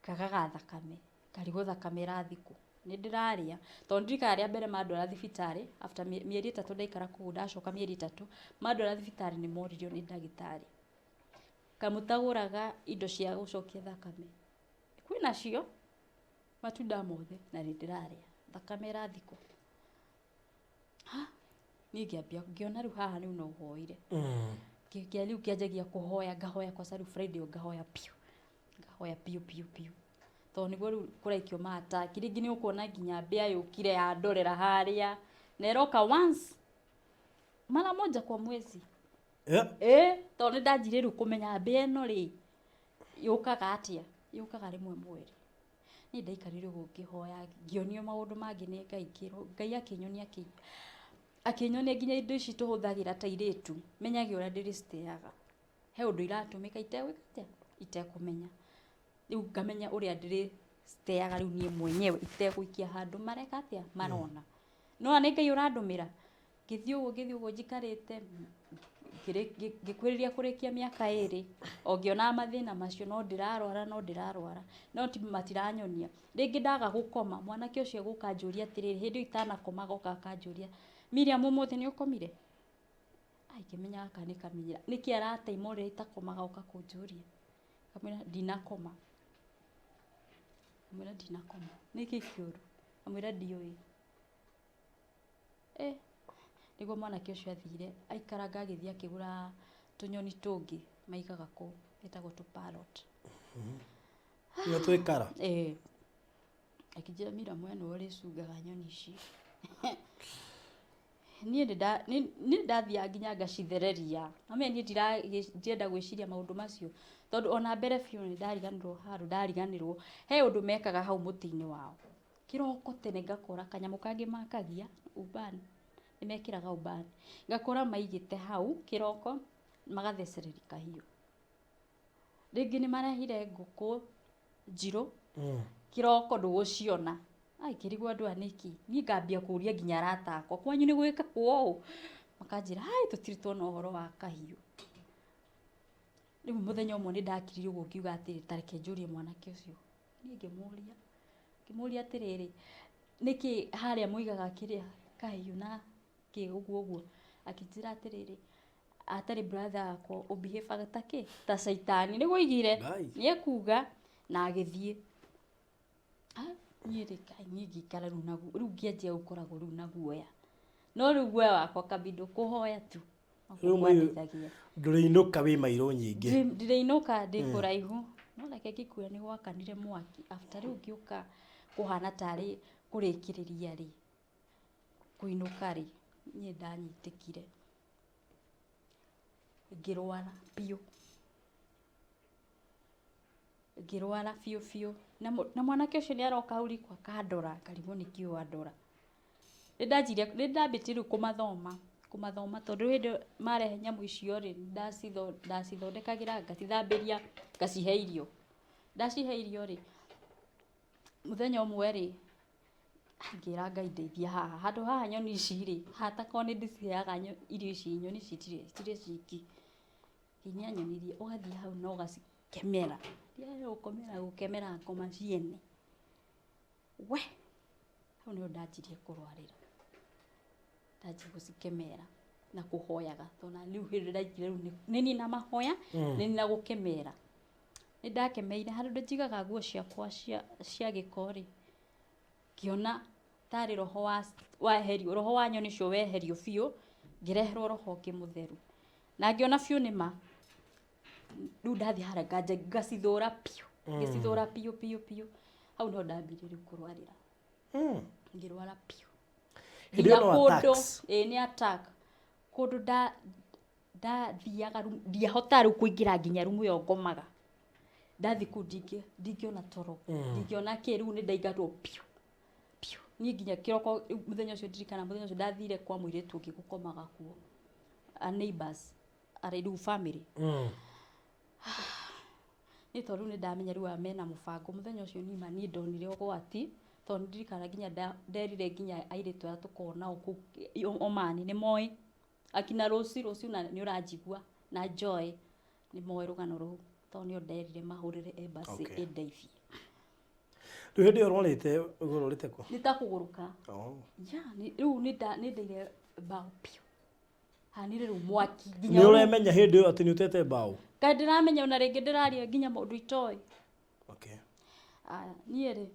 Ngagaga thakame, ngarigwo thakame ĩrathiĩ kũ. Nĩ ndĩrarĩa. Tondũ ndirikanaga rĩa mbere mandwara thibitarĩ, after mĩeri 3 ndaikara kũu, ndacoka mĩeri 3, mandwara thibitarĩ nĩ moririo nĩ ndagĩtarĩ. Kamũtagũraga indo cia gũcokia thakame. Kwĩna cio? Matunda mothe na nĩ ndĩrarĩa, thakame ĩrathikwo. Ha, niĩ ngĩambia ngĩona rĩu haha rĩu no hoire. Rĩu ngĩanjagia kũhoya, ngahoya kwanza rĩu Friday ngahoya biũ, ngahoya biũ biũ biũ, tondũ nĩguo rĩu kũraikio mataki. Rĩngĩ nĩ ũkuona nginya mbĩa yũkire yandorera harĩa, na ĩroka once, mara moja kwa mwezi. Ĩ tondũ nĩ ndanjire rĩu kũmenya mbĩa ĩno rĩ yũkaga atĩa, yũkaga rĩmwe mweri. Niĩ ndaikarire ũguo ngĩhoya, ngĩonio maũndũ mangĩ nĩ Ngai, ngĩrwo Ngai akĩnyonia akĩnyonia nginya indo ici tũhũthagĩra ta airĩtu, menyage ũrĩa ndĩrĩciteaga. He ũndũ iratũmĩka itegwĩka atĩa, itekũmenya. Rĩu ngamenya ũrĩa ndĩrĩciteaga rĩu niĩ mwenyewe itegũikia handũ mareka atĩa, marona. Nĩwona nĩ Ngai ũrandũmĩra. Ngĩthiĩ ũguo, ngĩthiĩ ũguo njikarĩte, ngĩkuhĩrĩria kũrĩkia mĩaka 2, o ngĩonaga mathĩna macio, no ndĩrarwara, no ndĩrarwara, no ti matiranyonia. Rĩngĩ ndaga gũkoma, mwanake ũcio egũka anjũrie atĩrĩrĩ, hĩndĩ ĩyo itanakoma agoka akanjũria, Miriam ũmũthĩ nĩ ũkomire? Ai, ngĩmenya gaka nĩ kamenyera. Nĩkĩ arataima ũrĩa itakomaga oka kũnjũria? Ngamwĩra ndinakoma. Ngamwĩra ndinakoma. Nĩkĩ kĩũru? Ngamwĩra ndiũĩ. Eh, nĩguo mwanake ũcio athire aikaranga agĩthiĩ akĩgũra tũnyoni tũngĩ maigaga kũu ĩtagwo tũ parrot. Nĩ twĩkara. Eh. Akĩnjĩra Miriam we nĩwe ũrĩcungaga nyoni ici. Niĩ nĩ ndathiaga nginya ngacithereria. Amenya niĩ ndirenda gwĩciria maũndũ macio, tondũ ona mbere biũ nĩ ndariganĩrwo handũ ndariganĩrwo, he ũndũ mekaga hau mũtĩ-inĩ wao. Kĩroko tene ngakora kanyamũ kangĩ makagia ubani, nĩ mekĩraga ubani, ngakora maigĩte hau kĩroko magathecereria kahiũ. Rĩngĩ nĩ marehire ngũkũ njirũ, kĩroko ndũgũciona. Ai, ngĩrigwo andũ aya nĩkĩ? Niĩ ngambia kũria nginya arata akwa, kwanyu nĩ gwĩkagwo ũũ? Makanjĩra, hai tũtirĩ tuona ũhoro wa kahiũ. Rĩu mũthenya ũmwe nĩ ndakirire ũguo ngiuga atĩrĩ, ta reke njũrie mwanake ũcio. Niĩ ngĩmũria, ngĩmũria atĩrĩrĩ, nĩkĩ harĩa mũigaga kĩrĩa kahiũ na kĩ ũguo ũguo? Akĩnjĩra atĩrĩrĩ, atarĩ brother wakwa ũbehavaga ta kĩ? Ta caitani. Nĩguo oigire, Ngai. nĩ ekuga na agĩthiĩ. Ah, niĩ rĩ, kai niĩ ngĩikara rĩu naguo, rĩu ngĩanjia gũkoragwo rĩu na guoya. No rĩu guoya wakwa kabidi kũhoya tu. Rĩu Kwandeithagia. Ndũrĩinũka wĩ mairũ nyingĩ. Ndirĩinũka ndĩ kũraihu. No reke ngĩkwĩra nĩ gwakanire mwaki. After rĩu ngĩũka kũhana tarĩ kũrĩkĩrĩria rĩ, kũinũka rĩ, niĩ ndanyitĩkire. Ngĩrwara biũ. Ngĩrwara biũ biũ. Na mwanake ũcio nĩ aroka hau riko akandora, ngarigwo nĩkĩ ũyũ andora. Nĩ ndanjirie, nĩ ndambĩtie rĩu kũmathoma, kũmathoma tondũ hĩndĩ ĩyo marehe nyamũ icio rĩ, ndacithondekagĩra, ngacithambĩria, ngacihe irio. Ndacihe irio rĩ, mũthenya ũmwe rĩ, ngĩra Ngai ndeithia haha. Handũ haha nyoni ici rĩ, haha ta korwo nĩ ndĩciheaga irio ici, nyoni ici itirĩ ciki. Ngai nĩ anyonirie, ũgathiĩ hau na ũgacikemera. Ndiarĩ gũkomera gũkemera ngoma ciene. We, hau nĩho ndanjirie kũrwarĩra. Ndanjia gũcikemera na kũhoyaga. Tondũ na rĩu hĩndĩ ndaingĩra rĩu nĩ niĩ na mahoya, nĩ niĩ na gũkemera. Nĩ ndakemeire handũ njigaga nguo ciakwa cia gĩko rĩ, ngĩona tarĩ roho wa weherio, roho wa nyoni icio weherio biũ, ngĩreherwo roho ũngĩ mũtheru. Na ngĩona biũ nĩ ma. Rĩu ndathiĩ harĩa nganja ngacithũra biũ, ngĩcithũra biũ biũ biũ. Hau nĩho ndambirie rĩu kũrwarĩra. Ngĩrwara biũ. Hĩndĩ ĩyo Nginya no kũndũ, attacks. ĩĩ nĩ attack. Kũndũ ndathiaga rĩu, ndiahotaga rĩu kũingĩra nginya rumu ĩyo ngomaga. Ndathiĩ kũu ndingĩona toro, ndingĩona kĩ, rĩu nĩ ndaingatwo biũ. Biũ. Niĩ nginya kĩroko, rĩu mũthenya ũcio ndirikana, mũthenya ũcio ndathire kwa mũirĩtu ũngĩ gũkomaga kuo. A neighbors, arĩ rĩu family. Niĩ tondũ rĩu nĩ ndamenya rĩu aya mena mũbango, mũthenya ũcio nima niĩ ndonire ũgwati, tondũ nĩ ndirikanaga nginya nderire nginya airĩtu arĩa tũkoragwo nao kũu Omani, nĩ moĩ. Akina Rũci, rũciũ na nĩ ũranjigua, na Joy, nĩ moĩ rũgano rũu, tondũ nĩo nderire mahũrĩre embassy ĩndeithie. Rĩu hĩndĩ ĩyo ũrwarĩte, ũrwarĩte kũ? Nĩ ta kũgũrũka. Ya, rĩu nĩ ndeire mbaũ biũ. Hanire rĩu mwaki nginya Nĩ rĩu. ũremenya hĩndĩ ĩyo atĩ nĩ ũtete mbaũ? Kaĩ ndĩramenya ona rĩngĩ ndĩraria nginya maũndũ itoĩ. Aya, niĩ rĩ,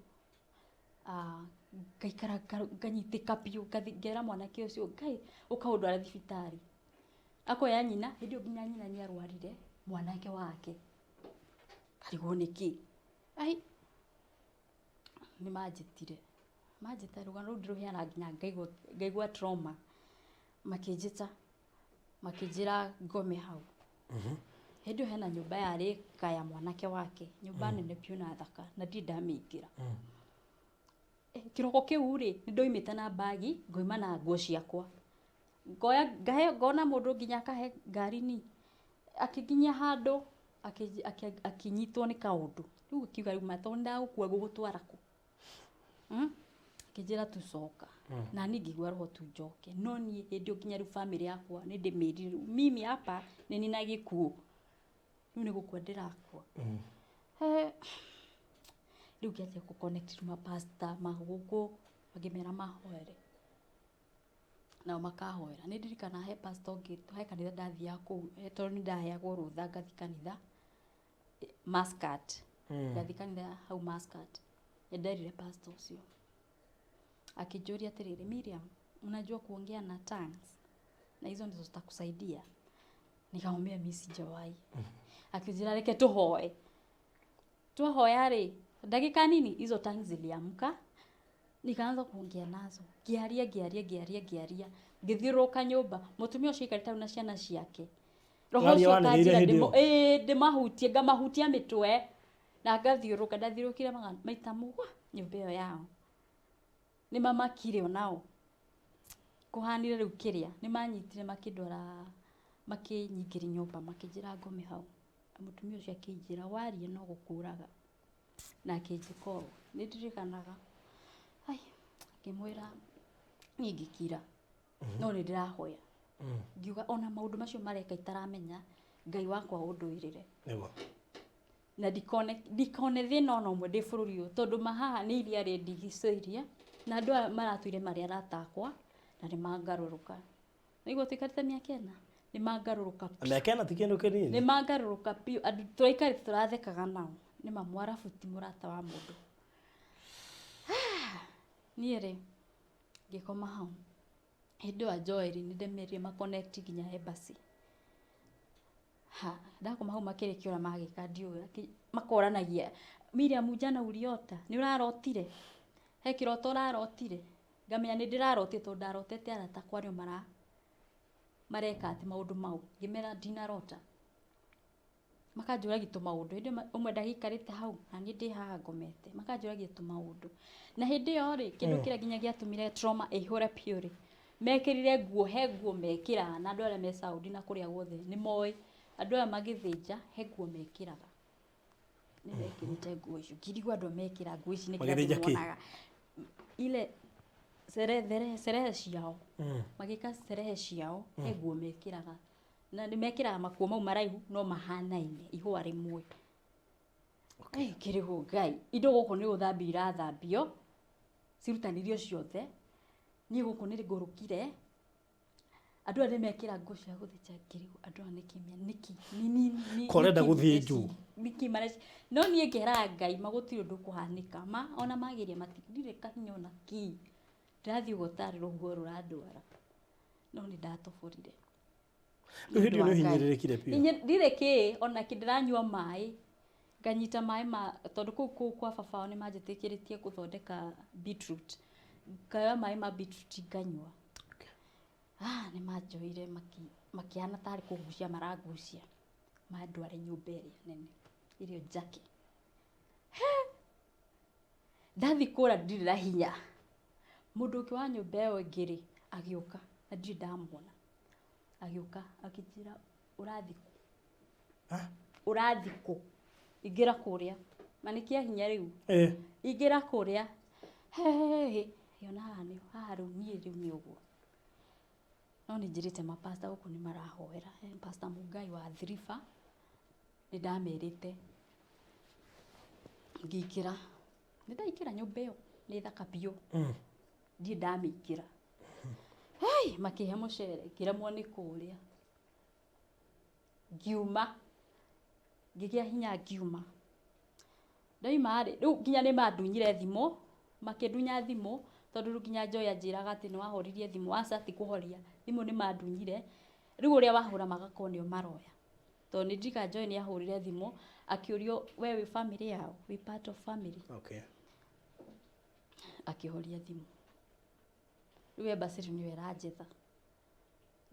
Ngaikara nganyitĩka biũ, ngera mwanake ũcio, Ngai ũkaũndwara thibitarĩ. Akoya nyina, hĩndĩ ĩyo nginya nyina nĩ arwarire mwanake wake. Karigwo nĩkĩ? Ai, nĩ manjĩtire. Manjĩta rũgano rũu ndĩrũheanaga nginya ngaigua trauma. Makĩnjĩta, makĩnjĩra ngome hau. Hĩndĩ ĩyo hena nyũmba yarĩ kaya mwanake wake, nyũmba nene biũ na thaka, na ndirĩ ndamĩingĩra. Kĩroko kĩu rĩ, nĩ ndoimĩte na mbagi, ngoima na nguo ciakwa. Ngoya ngahe ngona mũndũ nginya akahe ngari-inĩ. Akĩnginyia handũ, akĩnyitwo nĩ kaũndũ. Rĩu akiuga rĩu ma tondũ nĩndagũkua ngũgũtwara kũ? Akĩnjĩra tu coka. Na niĩ ngĩigua roho tu njoke. No niĩ hĩndĩ ĩyo nginya rĩu family yakwa nĩ ndĩmĩrire rĩu mimi hapa nĩ nina gĩkuũ. Rĩu nĩ gũkua ndĩrakua. Rĩu ngĩanjia kũ connect ma pastor ma gũkũ ngĩmera mahoere. Nao makahoera. Nĩ ndirikanaga he pastor ũngĩ, he kanitha ndathiaga kũu, tondũ nĩ ndaheagwo rũtha ngathiĩ kanitha, Muscat. Ngathiĩ kanitha hau Muscat. Nĩ nderire pastor ũcio. Akĩnjũria atĩrĩrĩ, Miriam, unajua kuongea na tongues? Na hizo ndizo zitakusaidia. Nikamwambia mimi sijawahi. Akijira reke tuhoe. Twahoya rĩ, ndagĩka nini hizo tongues ziliamka. Nikaanza kuongea nazo. Ngĩaria, ngĩaria, ngĩaria, ngĩaria. Ngĩthiũrũrũka nyũmba. Mũtumia ũcio aikarĩte hau na ciana ciake. Roho Waria ũcio wanĩrĩire ũkanjĩra hĩndĩ ĩyo? Ndĩmahutie, ngamahutia mĩtwe. Na ngathiũrũrũka, ndathiũrũrũkire maita mũgwa nyũmba ĩyo yao. Nĩ mamakire onao. Kũhanire rĩu kĩrĩa, nĩ manyitire makĩndwara, makĩnyingĩria nyũmba, makĩnjĩra ngome hau. Mũtumia ũcio akĩnjĩra warie no gũkũraga. Na akĩnjĩka ũũ. Nĩ ndirikanaga. Ai, ngĩmwĩra niĩ ngĩkira. No nĩ ndĩrahoya. Ngiuga ona maũndũ macio mareka itaramenya, Ngai wakwa ũndũĩrĩre. Nĩguo. Na ndikone thĩna ona ũmwe ndĩ bũrũri ũyũ, tondũ mahaha nĩ iria rĩndigicĩirie, na andũ aya maratũire marĩ arata akwa, na nĩ mangarũrũka. Nĩguo tũikarĩte mĩaka ĩna, nĩ mangarũrũka Na mĩaka ĩna ti kĩndũ kĩnini. Nĩ mangarũrũka biũ, andũ tũraikarĩte tũrathekaga nao. Nĩ ma Mwarabu ti mũrata wa mũndũ. Niĩ rĩ, ngĩkoma hau. Hĩndĩ ĩyo Joel nĩ ndemerire ma connect nginya embassy. Ha, ndakoma hau makĩrĩkia ũrĩa magĩka ndiũĩ, makoranagia, Miriam jana uliota, nĩ ũrarotire? He kĩroto ũrarotire? Ngamenya nĩ ndĩrarotire tondũ ndarotete arata akwa nĩo mareka atĩ maũndũ mau. Ngĩmera ndinarota. Makanjũragia tũmaũndũ. Hĩndĩ ĩyo ũmwe ndagĩikarĩte hau, na niĩ ndĩ haha ngomete. Makanjũragia tũmaũndũ. Na hĩndĩ ĩyo rĩ, kĩndũ kĩrĩa nginya gĩatũmire trauma ĩihũre biũ rĩ, mekĩrire nguo, he nguo mekĩraga, na andũ arĩa me Saudi na kũrĩa guothe nĩ moĩ, andũ aya magĩthĩnja, he nguo mekĩraga. Nĩ mekĩrĩte nguo icio. Ngĩrigwo andũ mekĩra nguo ici nĩkĩ andũ Magĩthĩnja kĩ? monaga. Ile sherehe ciao. Magĩka sherehe ciao, he nguo mekĩraga. Na nĩ mekĩraga makuo mau maraihu no mahanaine, ihũa rĩmwe. Kĩrĩgwo Ngai. Indo gũkũ nĩ gũthambio irathambio, cirutanirio ciothe. Niĩ gũkũ nĩ ngũrũkire. Andũ aya nĩ mekĩra nguo cia gũthĩnja, ngĩrigwo andũ aya nĩkĩ nĩkĩ, nĩ, Korenda nĩkĩ gũthĩnjwo. nĩkĩ mareci-, no niĩ ngeraga Ngai ma gũtirĩ ũndũ ũkũhanĩka. Ma ona mageria ndirĩ kahinya ona ki. Ndĩrathiĩ ũguo tarĩ rũhuho rũrandwara. No nĩ ndatoborire. Rĩu hĩndĩ ĩyo nĩ ũhinyĩrĩrĩkire biũ. Ndirĩ kĩ, ona kĩ ndĩranyua maĩ. Nganyita maĩ ma, tondũ kũu kwa baba wao nĩ manjĩtĩkĩrĩtie gũthondeka beetroot. Ngaoya maĩ ma beetroot nganyua. Nĩ manjoire makĩhana tarĩ kũgucia marangucia. Mandware nyũmba ĩrĩa nene, ĩrĩa njake. He! Ndathiĩ kũra ndirĩ na hinya. Mũndũ ũngĩ wa nyũmba ĩyo ĩngĩ rĩ, agĩũka, na ndirĩ ndamuona. Agĩũka, akĩnjĩra, ũrathiĩ kũ? Ũrathiĩ kũ? Ingĩra kũrĩa. Na nĩ kĩa hinya rĩu. Ingĩra kũrĩa. He, he, he. Ngĩona haha nĩ, haha rĩu niĩ rĩu nĩ ũguo. No nĩ njĩrĩte mapasta gũkũ nĩ marahoera. He Pastor Mungai wa Thiriba, nĩ ndamerĩte. Ngĩingĩra. Nĩ ndaingĩra nyũmba ĩyo, nĩ thaka biũ. Ndirĩ ndamĩingĩra. Hey, makĩhe mũcere, ngĩremwo nĩ kũũrĩa. Ngiuma. Ngĩgĩa hinya ngiuma. Ndoima rĩ, rĩu nginya nĩ mandunyire thimũ, Makĩndunya thimũ, tondũ rĩu nginya Joy anjĩraga atĩ nĩ wahoririe thimũ. Aca, ti kũhoria thimũ, nĩ mandunyire. Rĩu ũrĩa wahũra magakorwo nĩo maroya, tondũ nĩ ndirikana Joy nĩ ahũrire thimũ akĩũrio, "We wĩ family yao? Wĩ part of family?" Akĩhoria thimũ. Rĩu embassy rĩu nĩyo ĩranjetha.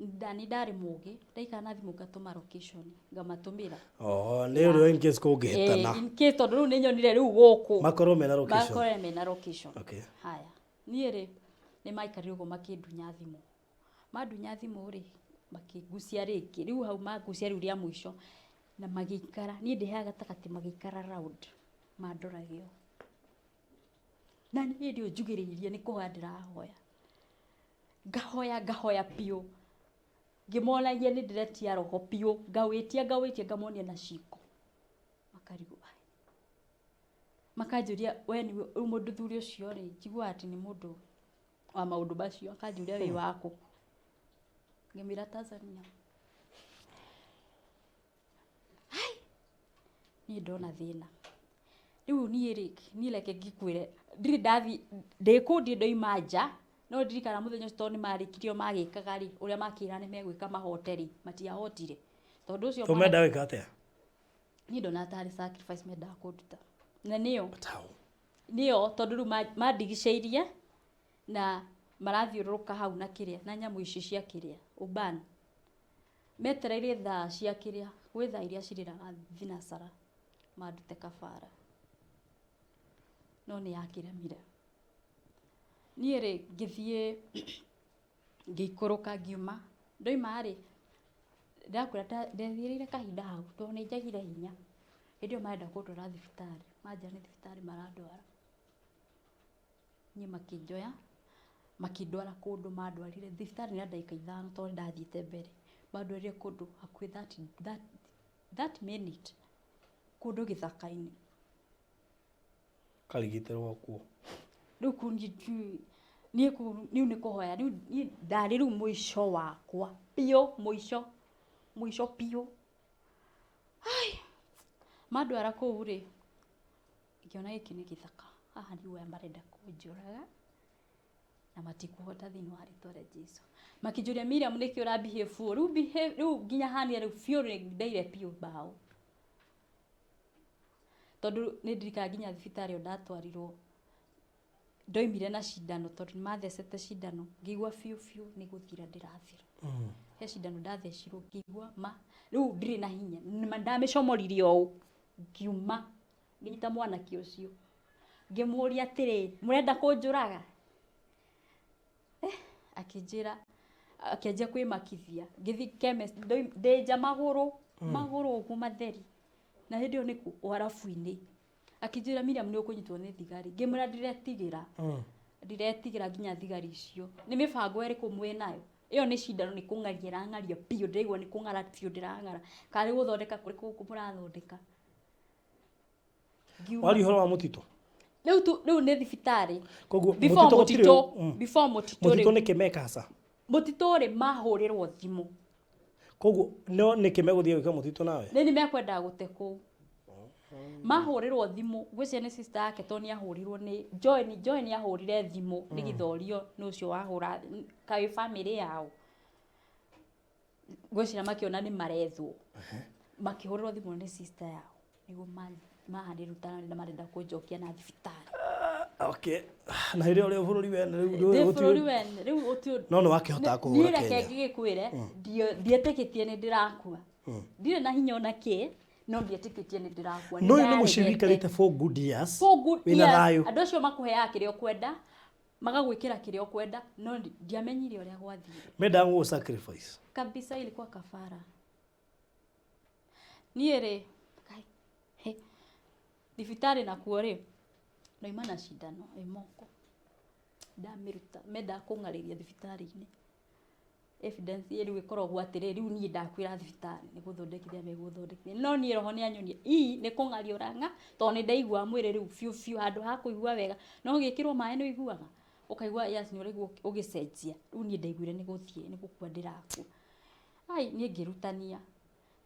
Nĩ ndarĩ mũgĩ, ndaikara na thimũ ngatũma location, ngamatũmĩra. Oh, nĩ ũndũ in case kũngĩhĩtana. Eh, in case, tondũ rĩu nĩ nyonire rĩu gũkũ makorwo mena location. Makorwo mena location. Haya, niĩ rĩ, nĩ maikarire ũguo makĩndunya thimũ. Mandunya thimũ rĩ, makĩngucia rĩngĩ. Rĩu hau mangucia rĩu rĩa mũico na magĩikara, niĩ ndĩ haha gatagatĩ, magĩikara round mandorage ũũ. Na niĩ hĩndĩ ĩyo njugĩrĩirie nĩ kũhoya ndĩrahoya, ngahoya, ngahoya biũ, ngĩmonagia nĩ ndĩretia roho biũ, ngawĩtia, ngawĩtia, ngamonia na ciĩko. Makarigwo, "Ai." Makanjũria, "We nĩwe rĩu mũndũ?" Thuri ũcio rĩ, njiguaga atĩ nĩ mũndũ wa maũndũ macio. Akanjũria, "Wĩ wakũ?" Ngĩmwĩra, "Tanzania." Hai, niĩ ndona thĩna rĩu. Niĩ rĩ, niĩ reke ngĩkwĩre, ndirĩ ndathi ndĩ kũu, ndirĩ ndoima nja. No ndirikana mũthenya ũcio, tondũ nĩ marĩkirie o magĩkaga rĩ, ũrĩa makĩra nĩ megwĩka mahote rĩ, matiahotire tondũ ũcio To menda gwĩka atĩa? Niĩ ndona tarĩ sacrifice mendaga kũnduta, na nĩyo But how? Nĩyo, tondũ rĩu mandigicĩirie na marathiũrũrũka hau na kĩrĩa na nyamũ ici cia kĩrĩa ũban, metereire thaa cia kĩrĩa gwĩ thaa iria cirĩraga thinacara mandute kabara, no nĩ yakĩremire. Niĩ rĩ, ngĩthiĩ ngĩikũrũka, ngiuma. Ndoima rĩ, ndakwĩra ndethiĩrĩire kahinda hau, tondũ nĩ njagire hinya. Hĩndĩ ĩyo marenda kũndwara thibitarĩ, manjĩra nĩ thibitarĩ marandwara. Niĩ makĩnjoya makĩndwara kũndũ, mandwarire thibitarĩ na ndagĩka 5, tondũ nĩ ndathiĩte mbere. Mandwarire kũndũ hakuhĩ that minute, kũndũ gĩthaka-inĩ. Karigitĩrwo kuo. Rĩu kũu niĩ ndiũĩ, niĩ kũu rĩu nĩ kũhoya. Rĩu niĩ ndarĩ rĩu mũico wakwa biũ, mũico, mũico biũ. Ai, mandwara kũu rĩ, ngĩona gĩkĩ nĩ gĩthaka haha. Rĩu aya marenda kũnjũraga na matikũhota thĩinĩ wa rĩtwa rĩa Jesu. Makĩnjũria, "Miriam, nĩkĩ ũra behave ũũ rĩu?" Behave rĩu nginya hania rĩu biũ rĩ, ndeire biũ mbaũ, tondũ nĩ ndirikanaga nginya thibitarĩ ĩyo ndatwarirwo, ndoimire na cindano, tondũ nĩ mathecete cindano. Ngĩigua biũ biũ nĩ gũthira ndĩrathira. He cindano ndathecirwo, ngĩigua ma rĩu ndirĩ na hinya. Nĩma ndamĩcomoririe ũũ, ngiuma, ngĩnyita mwanake ũcio, ngĩmũria atĩrĩ, "Mũrenda kũnjũraga?" Eh, akĩnjĩra, akĩanjia kwĩmakithia. Ngĩthiĩ chemist, ndĩ nja magũrũ magũrũ ũguo matheri, na hĩndĩ ĩyo nĩ kũ warabu-inĩ. Akĩnjĩra, "Miriam, nĩ ũkũnyitwo nĩ thigari." Ngĩmwĩra, "Ndiretigĩra, ndiretigĩra nginya thigari icio. Nĩ mĩbango ĩrĩkũ mwĩnayo? Ĩyo nĩ cindano, nĩ kũng'aria ĩrang'aria biũ, ndĩraigua nĩ kũng'ara biũ ndĩrang'ara. Kana nĩ gũthondeka kũrĩkũ gũkũ mũrathondeka?" Ngiuma. Waria ũhoro wa mũtitũ. Rĩu tu rĩu nĩ thibitarĩ. Koguo before mũtitũ gũtirĩ mũtitũ. Before mũtitũ. Mũtitũ rĩu nĩkĩ meka haca? Mũtitũ rĩ, mahũrĩrwo thimũ. Koguo no nĩkĩ megũthiĩ gwĩka mũtitũ nawe? Nĩ mekwendaga gũte kũu. Mahũrĩrwo thimũ, ngwĩciria nĩ sister yake, tondũ nĩ ahũrirwo nĩ Joy. Nĩ Joy nĩ ahũrire thimũ, nĩ gĩthorio nĩ ũcio wahũra kaĩ family yao. Ngwĩciria makĩona nĩ marethwo, makĩhũrĩrwo thimũ nĩ sister yao nĩguo mahanĩruta na marenda kũnjokia na thibitarĩ. Okay, na hĩndĩ ĩyo ũrĩ bũrũri wene rĩu ndĩ bũrũri wene rĩu ũtio. No nĩ wakĩhota Niĩ kũhũra reke Kenya. ngĩgĩkwĩre, ndietĩkĩtie nĩ ndĩrakua. Ndirĩ na hinya ona kĩ, no ndietĩkĩtie nĩ ndĩrakua. No ũyũ nĩ mũciĩ Nĩndaregete. wĩikarĩte for good years. For good Wĩna years. thayũ. Andũ acio makũheaga kĩrĩa ũkwenda, magagwĩkĩra kĩrĩa ũkwenda, no ndiamenyire ũrĩa gwathire. Mendaga gũgũ sacrifice. Kabisa, ilikuwa kafara. Niĩ rĩ, kai, he, thibitarĩ nakuo rĩ, ndauma na cindano ĩ moko, ndamĩruta. Mendaga kũng'arĩria thibitarĩ-inĩ. Evidence rĩu ĩkoragwo atĩrĩ, rĩu niĩ ndakwĩra thibitarĩ nĩ gũthondekithia megũthondekithia, no niĩ roho nĩ anyonia ii nĩ kũng'aria ũrang'a, tondũ nĩ ndaiguaga mwĩrĩ rĩu biũ biũ handũ ha kũigua wega. No ũgĩkĩrwo maĩ nĩ ũiguaga, ũkaigua, yes, nĩ ũraigua ũgĩcenjia. Rĩu niĩ ndaiguire nĩ gũthiĩ, nĩ gũkua ndĩrakua. Ai, niĩ ngĩrutania,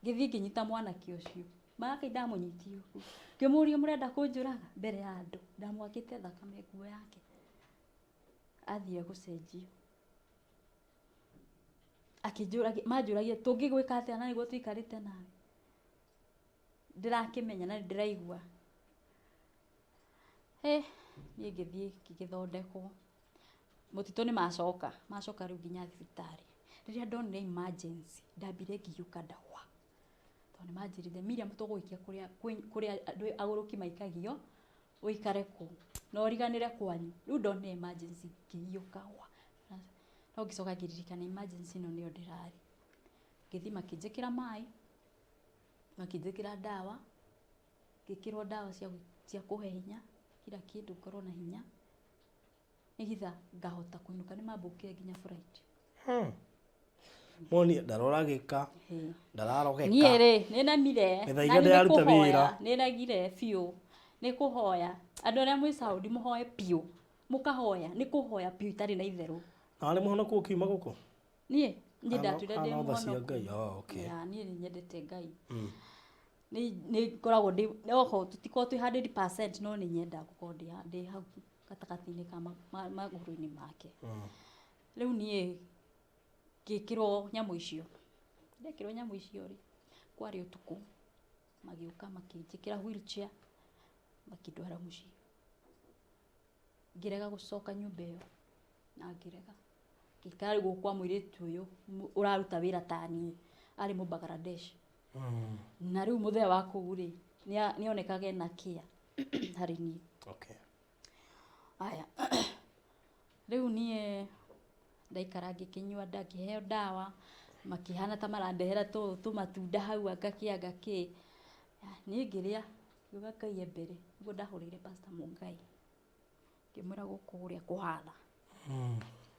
ngĩthiĩ ngĩnyita mwanake ũcio. Marakai ndamũnyitie ũguo. Ngĩmũria mũrenda kũnjũraga mbere ya andũ. Ndamwakĩte thakame nguo yake. Athire gũcenjio. Akĩnjũragia, manjũragia tũngĩgwĩka atĩa na nĩguo tũikarĩte nawe. Ndĩrakĩmenya na nĩndĩraigua. Niĩ ngĩthiĩ ngĩgĩthondekwo. Mũtitũ nĩ macoka, macoka rĩu nginya thibitarĩ. Rĩrĩa ndonire emergency, ndambire ngiũka ndawa. Tondũ nĩ manjĩrire Miriam tũgũgũikia kũrĩa kũrĩa andũ agũrũki maikagio, ũikare kũu na ũriganĩre kwanyu. Rĩu ndonire emergency ngĩhiũka wa. No ngĩcoka ngĩririkana emergency ĩno nĩyo ndĩrarĩ. Ngĩthiĩ makĩnjĩkĩra maĩ, makĩnjĩkĩra ndawa, ngĩkĩrwo ndawa cia kũhe hinya, kila kĩndũ ngorwo na hinya. Nĩgetha ngahota kũinũka. Nĩ mambũkire nginya flight. Moni ndaroragĩka, ndararogeka. Niĩ rĩ, nĩ nemire. Mĩthaiga ndĩraruta wĩra. Nĩ regire biũ. Nĩ kũhoya. Andũ arĩa mwĩ Saudi mũhoe biũ. Mũkahoya, nĩ kũhoya biũ itarĩ na itherũ. Na warĩ mũhonoku ũkiuma gũkũ? Niĩ, niĩ ndatũire ndĩ Kana tha cia mũhonoku. Ngai. Oh, okay. Yeah, niĩ nĩ nyendete Ngai. Nĩ ngoragwo ndĩ oho tũtikoragwo twĩ 100% no nĩ nyendaga gũkorwo ndĩ hau gatagatĩ-inĩ ka magũrũ-inĩ make. Rĩu niĩ ngĩkĩrwo nyamũ icio. Ndekĩrwo nyamũ icio rĩ, kwarĩ ũtukũ, magĩũka makĩnjĩkĩra wheelchair, makĩndwara mũciĩ. Ngĩrega gũcoka nyũmba ĩyo, na ngĩrega. Ngĩikara rĩu gũkũ kwa mũirĩtu ũyũ ũraruta wĩra ta niĩ, arĩ mũ Bangladesh. Na rĩu mũthee wa kũu rĩ, nĩonekaga ena kĩa harĩ niĩ. Okay. Aya. Rĩu niĩ ndaikara ngĩkĩnyua ngĩheo ndawa, makĩhana ta marandehera tũmatunda hau anga kĩ anga kĩ. Niĩ ngĩrĩa, ngiuga Ngai e mbere. Nĩguo ndahũrĩire Pastor Mũngai. Ngĩmwĩra gũkũ ũrĩa kũhana.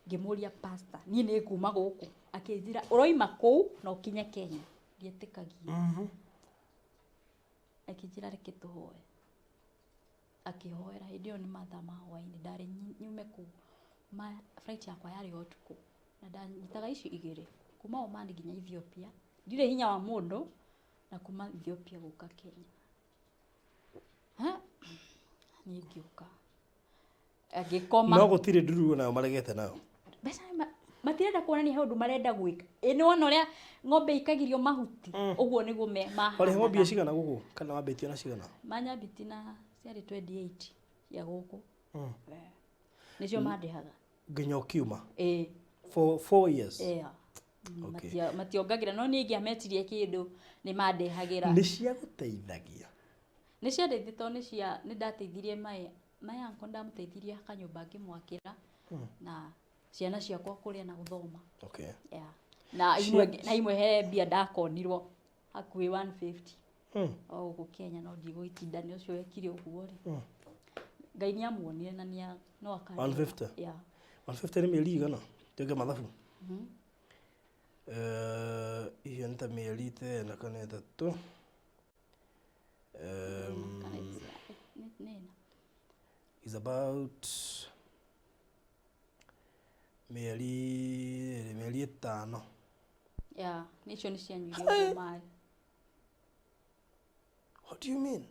Ngĩmũria pastor, niĩ nĩ nguma gũkũ. Akĩnjĩra ũroima kũu na ũkinye Kenya. Ndietĩkagia. Akĩnjĩra reke tũhoe. Akĩhoera hĩndĩ ĩyo nĩ mathaa ma hwaĩ-inĩ, ndarĩ nyume kũu. Flight yakwa yarĩ o ũtukũ. Na ndanyitaga ici igĩrĩ, kuma Oman nginya Ethiopia. Ndirĩ hinya wa mũndũ, na kuma Ethiopia gũka Kenya. Ha? Niĩ ngĩũka. Ngĩkoma. No gũtirĩ nduru nayo maregete nayo. Mbeca matirenda kuonania he ũndũ marenda gwĩka. Ĩ nĩ wona ũrĩa ng'ombe ikagirio mahuti, ũguo nĩguo mahanaga. Warĩhagwo mbia cigana gũkũ kana wambĩtio na cigana? Manyambĩtie na ciarĩ 28 cia gũkũ. Nĩcio mandĩhaga. Nginya ũkiuma? Ĩĩ. For 4 years? Yeah. Okay. Mationgagĩra, no niĩ ingĩametirie kĩndũ nĩ mandehagĩra. Nĩ ciagũteithagia? Nĩ ciandeithirie tondũ nĩ ndateithirie my uncle ndamũteithirie kanyũmba ngĩmwakĩra na ciana ciakwa kũrĩa na gũthoma. Okay. Yeah. Na imwe he mbia ndakonirwo hakuhĩ 150. O gũkũ Kenya no ndigũgĩtindania ũcio wekire ũguo rĩ. Ngai nĩamuonire na no akandĩha. 150? Yeah. 150 nĩ mĩeri igana? Tuĩke mathabu. Icio nĩ ta mĩeri ta ĩna kana ĩtatũ. Is about mĩeri ĩtano. Yeah, nĩcio nĩ cianyuire ũguo maĩ. What do you mean?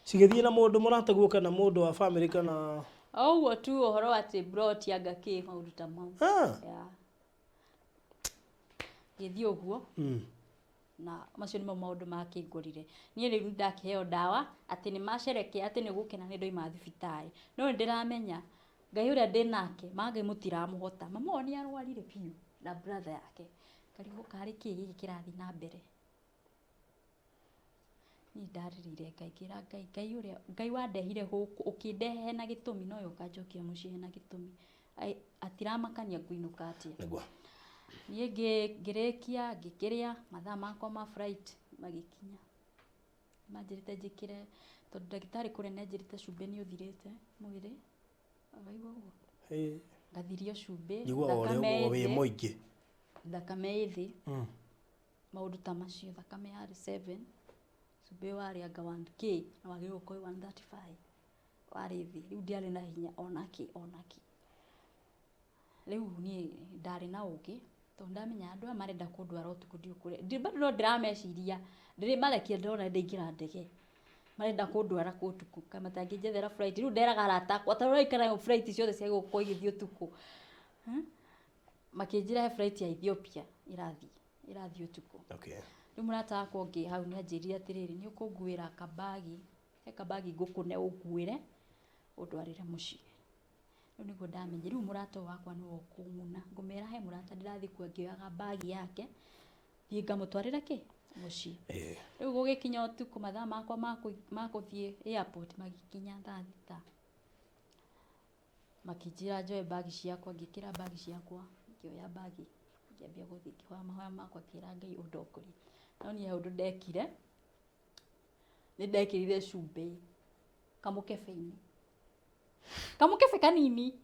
Cigĩthiĩ na mũndũ mũrataguo kana mũndũ wa family kana? O ũguo tu ũhoro atĩ broti anga kĩ maũndũ ta mau. Yeah. Gĩthiĩ ũguo. Na macio nĩmo maũndũ makĩngorire. Niĩ rĩu nĩndakĩheo ndawa atĩ nĩ macerekea atĩ nĩ gũkena nĩ ndoima thibitarĩ. No nĩ ndĩramenya Ngai ũrĩa ndĩ nake, ma Ngai mũtiramũhota. Mama wao nĩ arwarire biũ na brother yake. Ngarigwo karĩ kĩ gĩkĩ kĩrathiĩ na mbere. Niĩ ndarĩrĩire Ngai, ngĩra Ngai, Ngai ũrĩa, Ngai wandehire gũkũ, ũkĩndehe hena gĩtũmi, nowe ũkanjokia mũciĩ hena gĩtũmi. Atiramakania ngũinũka atĩa. Nĩguo. Niĩ ngĩrĩkia, ngĩkĩrĩa, mathaa makwa ma flight magĩkinya. Manjĩrĩte njĩkĩre, tondũ ndagĩtarĩ kũrĩa nĩanjĩrĩte cumbĩ nĩ ũthirĩte mwĩrĩ. Ũraigua ũguo? Ngathirio cumbĩ, Njiguaga ũrĩa thakame ũguo wĩ ĩthĩ. mũingĩ. Thakame ĩthĩ. Maũndũ ta macio, thakame yarĩ 7, cumbĩ warĩ anga 1K, na wagĩrĩirwo gũkorwo 135. Warĩ thĩ, rĩu ndiarĩ na hinya onakĩ, onakĩ. Rĩu niĩ ndarĩ na ũũgĩ, Tondũ ndamenya andũ aya marenda kũndwara ũtukũ ndiũĩ kũrĩa bado no ndĩrameciria ndĩrĩmarekia ndĩrona ndaingĩra ndege marenda kũndwara kũ ũtukũ kana matangĩnjethera flight. Rĩu nderaga arata akwa ta ũraikara flight ciothe cia gũkorwo igĩthiĩ ũtukũ. Makĩnjĩra he flight ya Ethiopia ĩrathiĩ ũtukũ. Okay. Rĩu mũrata wakwa ũngĩ hau nĩ anjĩrire atĩrĩrĩ, nĩ ũkũnguĩra kabagi, he kabagi ngũkũne ũnguĩre ũndwarĩre mũciĩ. Rĩu nĩguo ndamenyire rĩu mũrata ũyũ wakwa nĩwe ũkũng'una. Ngũmera he mũrata ndĩrathiĩ kuo ngĩoyaga bagi yake thiĩ ngamũtwarĩre kĩ mũciĩ. Rĩu gũgĩkinya ũtukũ mathaa makwa ma gũthiĩ airport magĩkinya thaa 6. Makĩnjĩra njoe bagi ciakwa, ngĩkĩra bagi ciakwa, ngĩoya bagi ngĩambia gũthiĩ ngĩhoya mahoya makwa ngĩra Ngai ũndongorie. No niĩ he ũndũ ndekire, nĩ ndekĩrire cumbĩ kamũkebe-inĩ, kamũkebe kanini,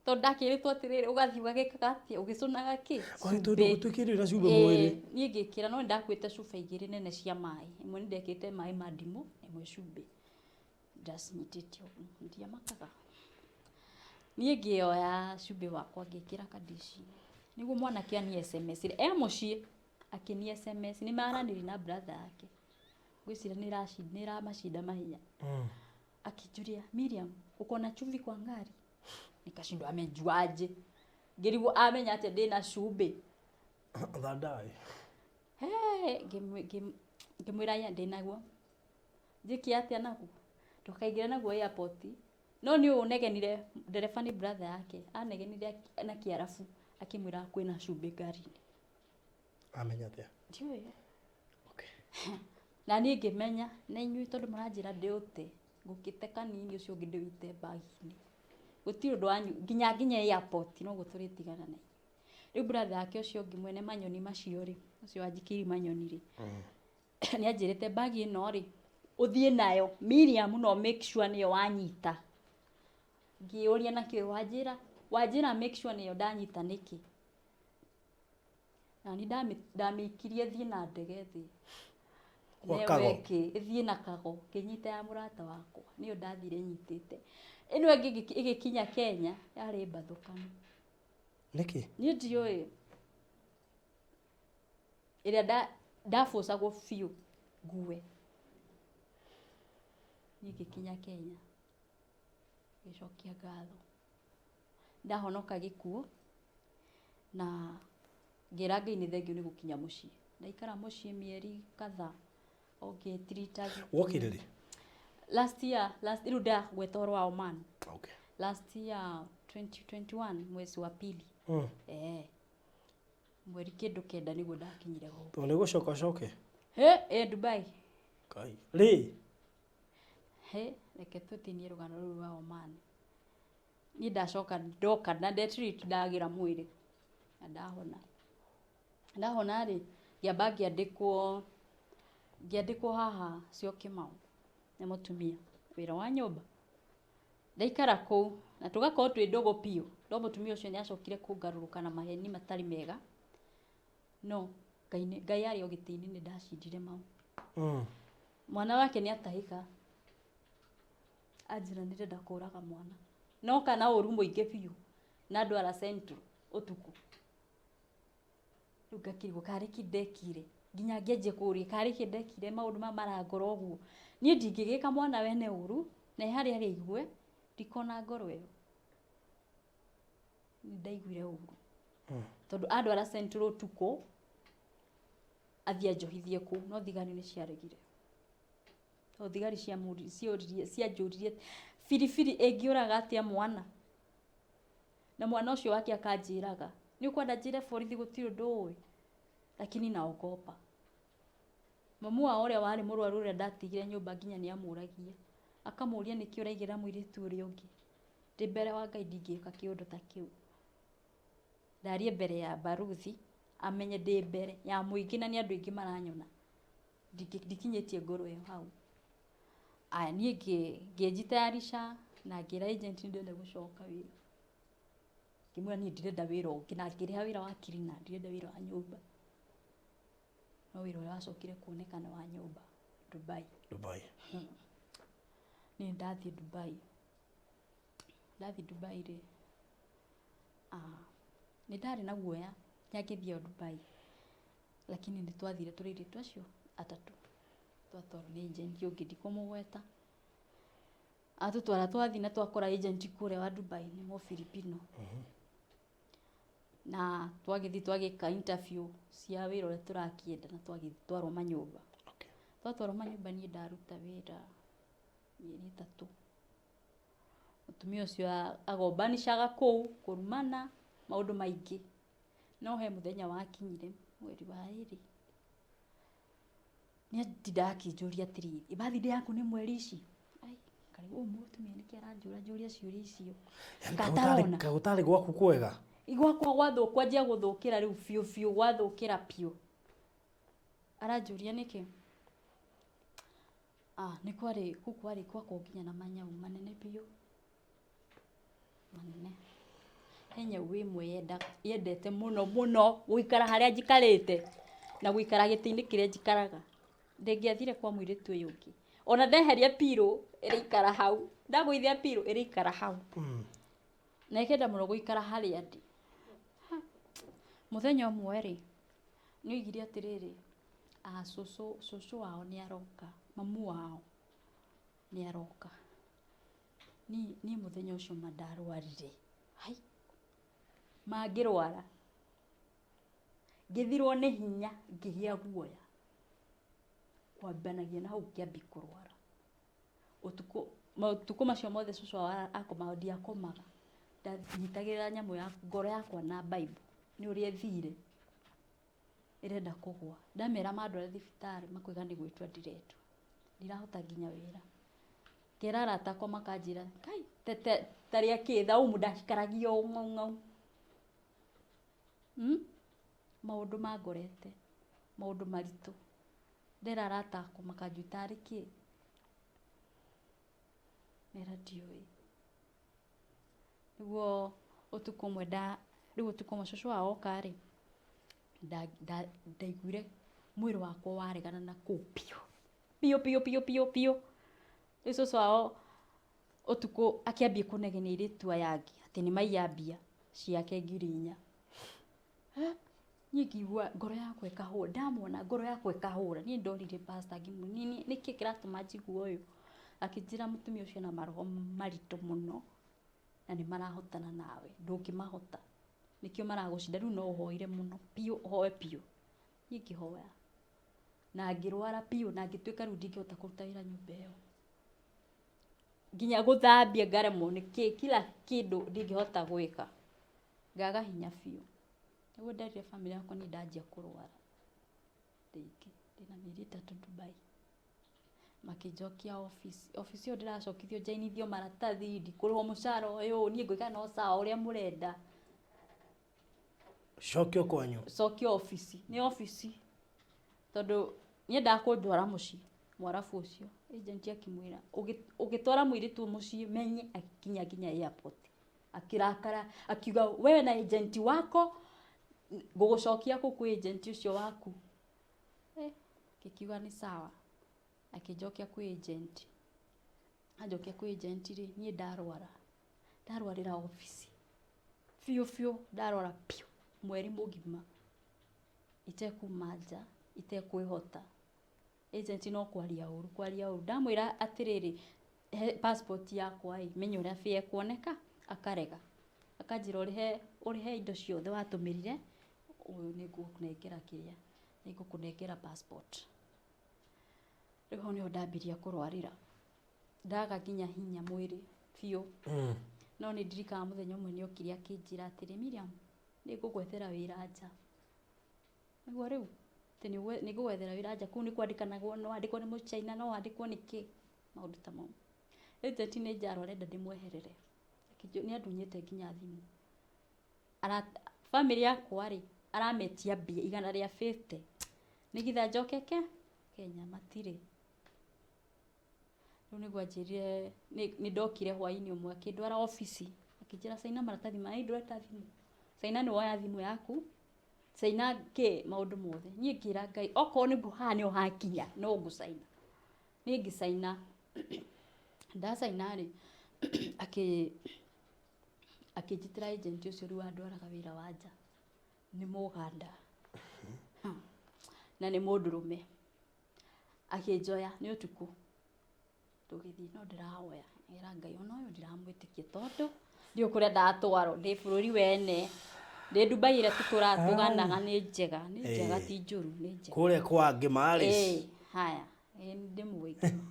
tondũ ndakĩrĩtwo atĩrĩrĩ ũgathiĩ ũgagĩkaga atĩa ũgĩcũnaga kĩ tondũ gũtuĩkĩrĩ na cumbĩ mwĩrĩ. Niĩ ngĩkĩra, no nĩndakuĩte cuba igĩrĩ nene cia maĩ, ĩmwe nĩndekĩrĩte maĩ ma ndimũ, ĩmwe cumbĩ. Ndacinyitĩte ũguo ndiamakaga. Niĩ ngĩoya cumbĩ wakwa ngĩkĩra kandici-inĩ nĩguo mwanake ani SMS e mũciĩ akĩni SMS nĩ maranĩria na brother yake, ngwĩciria nĩ ĩramacinda mahinya. Akĩnjũria, Miriam, uko na chumvi kwa ngari? Nikashindwa amejuaje, ngĩrigwo amenya atĩa ndĩna cumbĩ. Thandai. Ngĩmwĩra ya ndĩnaguo, njĩke atĩa naguo, ndũkaingĩre naguo airport. No nĩ ũũ ũnegenire ndereba nĩ brother yake, anegenire na kĩarabu akĩmwĩra kwĩna cumbĩ ngari-inĩ. Amenya atĩa? Ndiũĩ. Okay. Na niĩ ngĩmenya na inyuĩ tondũ mũranjĩra ndĩũte, ngũkĩte kanini ũcio ũngĩ ndĩwĩite bagi-inĩ. Gũtirĩ ũndũ wanyu nginya airport noguo tũrĩtigana na inyuĩ. Rĩu brother yake ũcio ũngĩ mwene manyoni macio rĩ, ũcio wanjikĩirie manyoni rĩ, nĩ anjĩrĩte bagi ĩno rĩ, ũthiĩ nayo Miriam, no make sure nĩyo wanyita. Ngĩũria nakĩo wanjĩra make sure nĩyo ndanyita nĩkĩ? Na niĩ ndamĩikirie thiĩ na ndege thĩ. Kwa kago. Ĩthiĩ na kago, ngĩnyita ya mũrata wakwa, nĩyo ndathire nyitĩte. Ĩno ĩngĩ ĩgĩkinya Kenya yarĩ mbathũkanu. Nĩkĩ? Niĩ ndiũĩ. Ĩrĩa ndabũcagwo biũ ngue. Niĩ ngĩkinya Kenya ngĩcokia ngatho. Ndahonoka gĩkuũ na ngĩra Ngai nĩ thengiũ nĩ gũkinya mũciĩ. Ndaikara mũciĩ mĩeri kadhaa o ngĩtiritaga. Wokire rĩ? Last year, last rĩu ndagweta ũhoro wa Oman. Okay. Last year 2021 mwezi wa pili. Mweri kĩndũ 9 nĩguo ndakinyire gũkũ. Tondũ nĩ gũcoka ũcoke? He, Dubai. Kai. Rĩ? He, reke tũtinie rũgano rũu rwa Oman. Niĩ ndacoka ndoka na ndetreat ndagĩra mwĩrĩ na ndahona. Ndahona rĩ, ngĩamba ngĩandĩkwo haha Syokimau nĩ mũtumia wĩra wa nyũmba. Ndaikara kũu na tũgakorwo twĩ ndũgũ biũ, no mũtumia ũcio nĩ acokire kũngarũrũka na maheni matarĩ mega. No Ngai arĩ o gĩtĩ-inĩ nĩ ndacindire mau. Mwana wake nĩ atahĩka, anjĩra nĩ ndĩrenda kũraga mwana. No kana ũru mũingĩ biũ na ndwara Central ũtukũ. Rĩu ngakĩrigwo karĩ kĩ ndekire, nginya ngĩanjia kũũria karĩ kĩ ndekire maũndũ maya marangora ũguo. Niĩ ndingĩgĩka mwana wene ũru na harĩa arĩ aigue ndikona ngoro ĩyo. Nĩ ndaiguire ũru. Tondũ andwara Central ũtukũ athiĩ anjohithie kũu, no thigari nĩ ciaregire. Tondũ thigari cianjũririe biribiri ĩngĩũraga atĩa mwana? Na mwana ũcio wake akanjĩraga nĩ ũkwenda njĩre borithi gũtirĩ ũndũ ũĩ, lakini naogopa. Mamu wao ũrĩa warĩ mũrwaru ũrĩa ndatigire nyũmba nginya nĩ amũragia, akamũria nĩkĩ ũraigĩra mũirĩtu ũrĩa ũngĩ. Ndĩ mbere wa Ngai ndingĩka kĩũndũ ta kĩu. Ndarie mbere ya baruthi amenye ndĩ mbere ya mũingĩ na nĩ andũ aingĩ maranyona. Ndikinyĩtie ngoro ĩyo hau. Aya niĩ ngĩnjitayarisha na ngĩra agent ndĩrenda gũcoka wĩra. Ngĩmwĩra niĩ ndirenda wĩra ũngĩ na ngĩrĩha wĩra wa cleaner, ndirenda wĩra wa nyũmba. No wĩra ũrĩa wacokire kuonekana wa nyũmba Dubai. Dubai. Niĩ ndathiĩ Dubai. Ndathiĩ Dubai rĩ, nĩ ndarĩ na guoya Nginya ngĩthiĩ o Dubai, lakini nĩ twathire tũrĩ airĩtu acio atatũ. Twatwarwo nĩ agent ũngĩ ndikũmũgweta. Atũtwara twathiĩ na twakora agent kũrĩa wa Dubai nĩ Mũfilipino. Na twagĩthiĩ twagĩka interview cia wĩra ũrĩa tũrakĩenda na twagĩtwarwo manyũmba. Twatwarwo manyũmba niĩ ndaruta wĩra mĩeri 3. Mũtumia ũcio agombanĩcaga kũu kũrumana maũndũ maingĩ. No he mũthenya wakinyire mweri wa 2. Nĩatindaga akĩnjũria atĩrĩrĩ, birthday yaku nĩ mweri ici? Ai, karĩgwo ũyũ mũtumia nĩkĩ aranjũra njũria ciũria icio? Katarona. Kaũtarĩ gwaku kwega. Gwakwa gwathũ kwanjia gũthũkĩra rĩu biũ biũ, gwathũkĩra biũ. Aranjũria nĩkĩ? Ah, nĩ kwarĩ kũu kwarĩ gwakwa nginya na manyau manene biũ. Manene. He nyau ĩmwe yendete mũno mũno gũikara harĩa njikarĩte na gũikara gĩtĩ-inĩ kĩrĩa njikaraga. Ndĩngĩathire kwa mũirĩtu ũyũ ũngĩ. Ona ndeheria pillow ĩrĩikara hau. Ndagũithia pillow ĩrĩikara hau. Na ĩkenda mũno gũikara harĩa ndĩ. Mũthenya ũmwe rĩ, nĩ oigire atĩrĩrĩ, ah, cũcũ wao nĩ aroka, mamu wao nĩ aroka. Niĩ mũthenya ũcio ma ndarwarire. Hai, mangĩrwara. Ngĩthirwo nĩ hinya, ngĩgĩa guoya. Kwambanagia na hau ngĩambia kũrwara. Ũtukũ, matukũ macio mothe cũcũ wao akomaga, ndiakomaga. Ndanyitagĩrĩra nyamũ ya ngoro yakwa na Bible nĩ ũrĩa ĩthire. Ĩrenda kũgũa. Ndamera mandware thibitarĩ makoiga nĩ gwĩtua ndiretua. Ndirahota nginya wĩra. Ngera arata akwa makanjĩra, kai, tarĩa kĩ, thaumu ndacikaragia ũũ ng'au ng'au. Maũndũ mangorete, maũndũ maritũ. Ndera arata akwa makanjũria tarĩ kĩ. Mera ndiũĩ. Nĩguo ũtukũ ũmwe rĩu ũtukũ ũmwe cũcũ wao oka rĩ, ndaiguire mwĩrĩ wakwa waregana na kũu biũ. Biũ biũ biũ biũ biũ. Rĩu cũcũ wao ũtukũ akĩambia kũnegenia airĩtu aya angĩ atĩ nĩ maiya mbia ciake 4,000. Niĩ ngĩigua ngoro yakwa ĩkahũra, ndamona ngoro yakwa ĩkahũra. Niĩ ndorire pastor ngĩmũria, nĩkĩ kĩratũma njigue ũyũ? Akĩnjĩra mũtumia ũcio ena maroho maritũ mũno na nĩ marahotana nawe, ndũngĩmahota. Nĩkĩo maragũcinda, rĩu no ũhoire mũno biũ, ũhoe biũ. Niĩ ngĩhoya na ngĩrwara biũ na ngĩtuĩka rĩu ndingĩhota kũruta wĩra nyũmba ĩyo. Nginya gũthambia ngaremwo nĩ kila kĩndũ ndingĩhota gwĩka. Ngaga hinya biũ. Nĩguo nderire bamĩrĩ yakwa niĩ ndanjia kũrwara rĩngĩ, ndĩna mĩeri 3 Dubai. Makĩnjokia office. Office ĩyo ndĩracokithio njainithio maratathi, ndikũrĩhwo mũcara ũyũ, niĩ ngũikara no sawa ũrĩa mũrenda. Cokio kwanyu. Cokio office, nĩ office. Tondũ niendaga kũndwara mũciĩ mwarabu ũcio. Agent akĩmwĩra, ũgĩtwara mũirĩtu mũciĩ menye akinya nginya airport. Akĩrakara akiuga wewe na agent wako ngũgũcokia kũ kwĩ agent ũcio waku. Ngĩkiuga nĩ sawa. Akĩnjokia kwĩ agent. Anjokia kwĩ agent rĩ, niĩ ndarwara. Ndarwarĩra office. Biũ biũ ndarwara biũ mweri mũgima. Itekuma nja, itekwĩhota. Agent no kwaria ũru, kwaria ũru. Ndamwĩra atĩrĩrĩ, he passport yakwa ĩ, menya ũrĩa bĩa ĩkuoneka, akarega. Akanjĩra ũrĩhe indo ciothe watũmĩrire, ũyũ nĩngũkũnengera kĩrĩa, nĩngũkũnengera passport. Rĩu hau nĩho ndambirie kũrwarĩra. Ndaga nginya hinya mwĩrĩ biũ. No nĩ ndirikanaga mũthenya ũmwe nĩ okire akĩnjĩra atĩrĩ, Miriam, nĩngũgwethera wĩra nja. Nĩguo rĩu, atĩ nĩngũgwethera wĩra nja, kũu nĩ kwandĩkanagwo, no wandĩkwo nĩ mũchaina, no wandĩkwo nĩ kĩ, maũndũ ta mau. Agent nĩ njaro arenda ndĩmweherere. Nĩ andunyĩte nginya thimũ. Bamĩrĩ yakwa rĩ, arametia mbia 150. Nĩgetha njoke Kenya matirĩ. Rĩu nĩguo anjĩrire, nĩ ndokire hwaĩ-inĩ ũmwe akĩndwara obici, akĩnjĩra caina maratathi maya, ndũreta thimũ. Caina nĩ woya thimũ yaku, caina kĩ maũndũ mothe. Niĩ ngĩra Ngai, okorwo nĩguo haha nĩho hakinya, no ngũcaina. Niĩ ngĩcaina. Ndacaina rĩ, akĩnjĩtĩra agent ũcio rĩu wandwaraga wĩra wa nja. Nĩ Mũganda na nĩ mũndũrũme. Akĩnjoya nĩ ũtukũ, tũgĩthiĩ, no ndĩrahoya ngera Ngai ona ũyũ ndiramwĩtĩkia, tondũ ndiũĩ kũrĩa ndatwarwo, ndĩ bũrũri wene, ndĩ Dubai ĩrĩa tũtũraga tũganaga nĩ njega, nĩ njega, ti njũru, nĩ njega. Kũrĩa kwa ngĩma rĩ. Ĩĩ, haya, ĩĩ ndĩmũĩ ngĩma.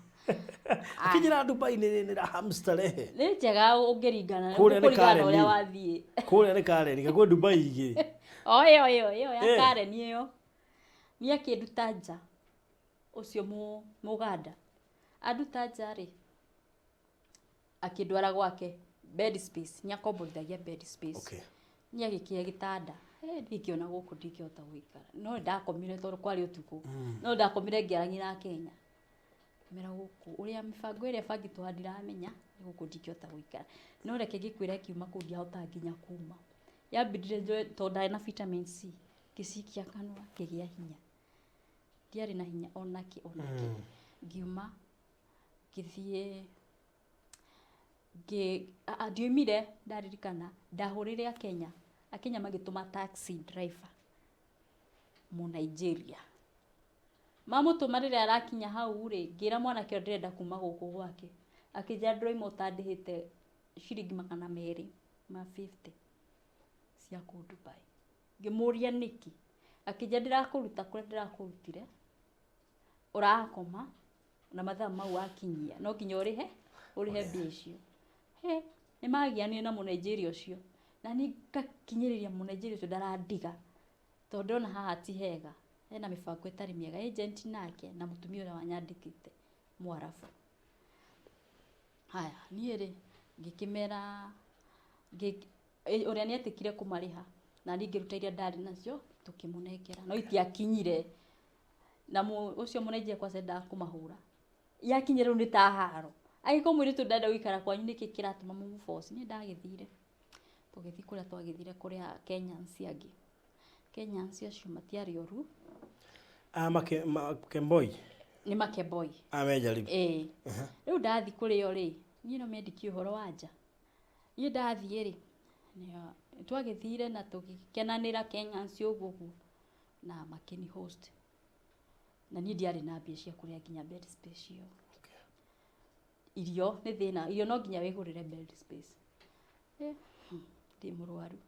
Akinyĩra Dubai nĩ raha mstarehe. Nĩ njega ũngĩringana, Kũrĩa nĩ kũringana na ũrĩa Karen. wathiĩ. Kũrĩa nĩ Karen, kwĩ Dubai igĩrĩ. O ĩyo ya Karen ĩyo. Niĩ akĩnduta nja, ũcio Mũganda. Anduta nja rĩ, akĩndwara gwake bed space, nĩ akomborithagia bed space. Niĩ agĩkĩhe gĩtanda. Niĩ ngĩona gũkũ ndingĩhota gũikara. No nĩndakomire tondũ kwarĩ ũtukũ. No nĩndakomire ngĩaragia na Kenya. Ngĩmera gũkũ, ũrĩa mĩbango ĩrĩa ĩbangĩtwo haha ndiramenya, gũkũ ndingĩhota gũikara. No reke ngĩkwĩre ngiuma kũu ndiahotaga nginya kuma. Yambindire njoe, tondũ ndarĩ na vitamin C, ngĩcikia kanua ngĩgĩa hinya. Ndiarĩ na hinya onakĩ onakĩ. Ngiuma, ngĩthiĩ, ndioimire ndaririkana, ndahũrĩire Akenya, Akenya magĩtũma taxi driver Mũnigeria. Mamũtũma rĩrĩa arakinya hau rĩ, ngĩra mwanake ũyũ ndĩrenda kuma gũkũ gwake. Akĩnjĩra ndĩroima ũtandĩhĩte ciringi 250 cia kũu Dubai. Ngĩmũria nĩkĩ, akĩnjĩra ndĩrakũruta kũrĩa ndĩrakũrutire, ũrakoma na mathaa mau wakinyia, no nginya ũrĩhe, ũrĩhe mbia icio. He, nĩ magianire na Mũnigeria ũcio, na niĩ ngakinyĩrĩria Mũnigeria ũcio ndarandiga, tondũ ndĩrona haha ti hega, hena mĩbango ĩtarĩ mĩega, agent nake na mũtumia ũrĩa wanyandĩkĩte Mwarabu. Haya, niĩ rĩ, ngĩkĩmera, ũrĩa nĩ etĩkire kũmarĩha, na niĩ ngĩruta iria ndarĩ nacio, tũkĩmũnengera, no itiakinyire. Na ũcio Mũnigeria kwanza endaga kũmahũra. Yakinyire rĩu nĩ ta haro. Angĩkorwo mũirĩtu ndarenda gũikara kwanyu nĩkĩ kĩratũma mũmũboci? Niĩ ndagĩthire. Tũgĩthiĩ kũrĩa twagĩthire kũrĩa Kenyans angĩ. Kenyans acio matiarĩ oru. A Makemboi. Nĩ Makemboi. A mejaribu. Ĩĩ. Rĩu ndathiĩ kũrĩ o rĩ, niĩ no mendikio ũhoro wa nja. Niĩ ndathiĩ rĩ, twagĩthire na tũgĩkenanĩra Kenyans ũguo ũguo na makĩni host. Na niĩ ndiarĩ na mbia cia kũrĩa nginya bed space ĩyo. Irio nĩ thĩna, irio no nginya wĩgũrĩre bed space. Ndĩ mũrwaru.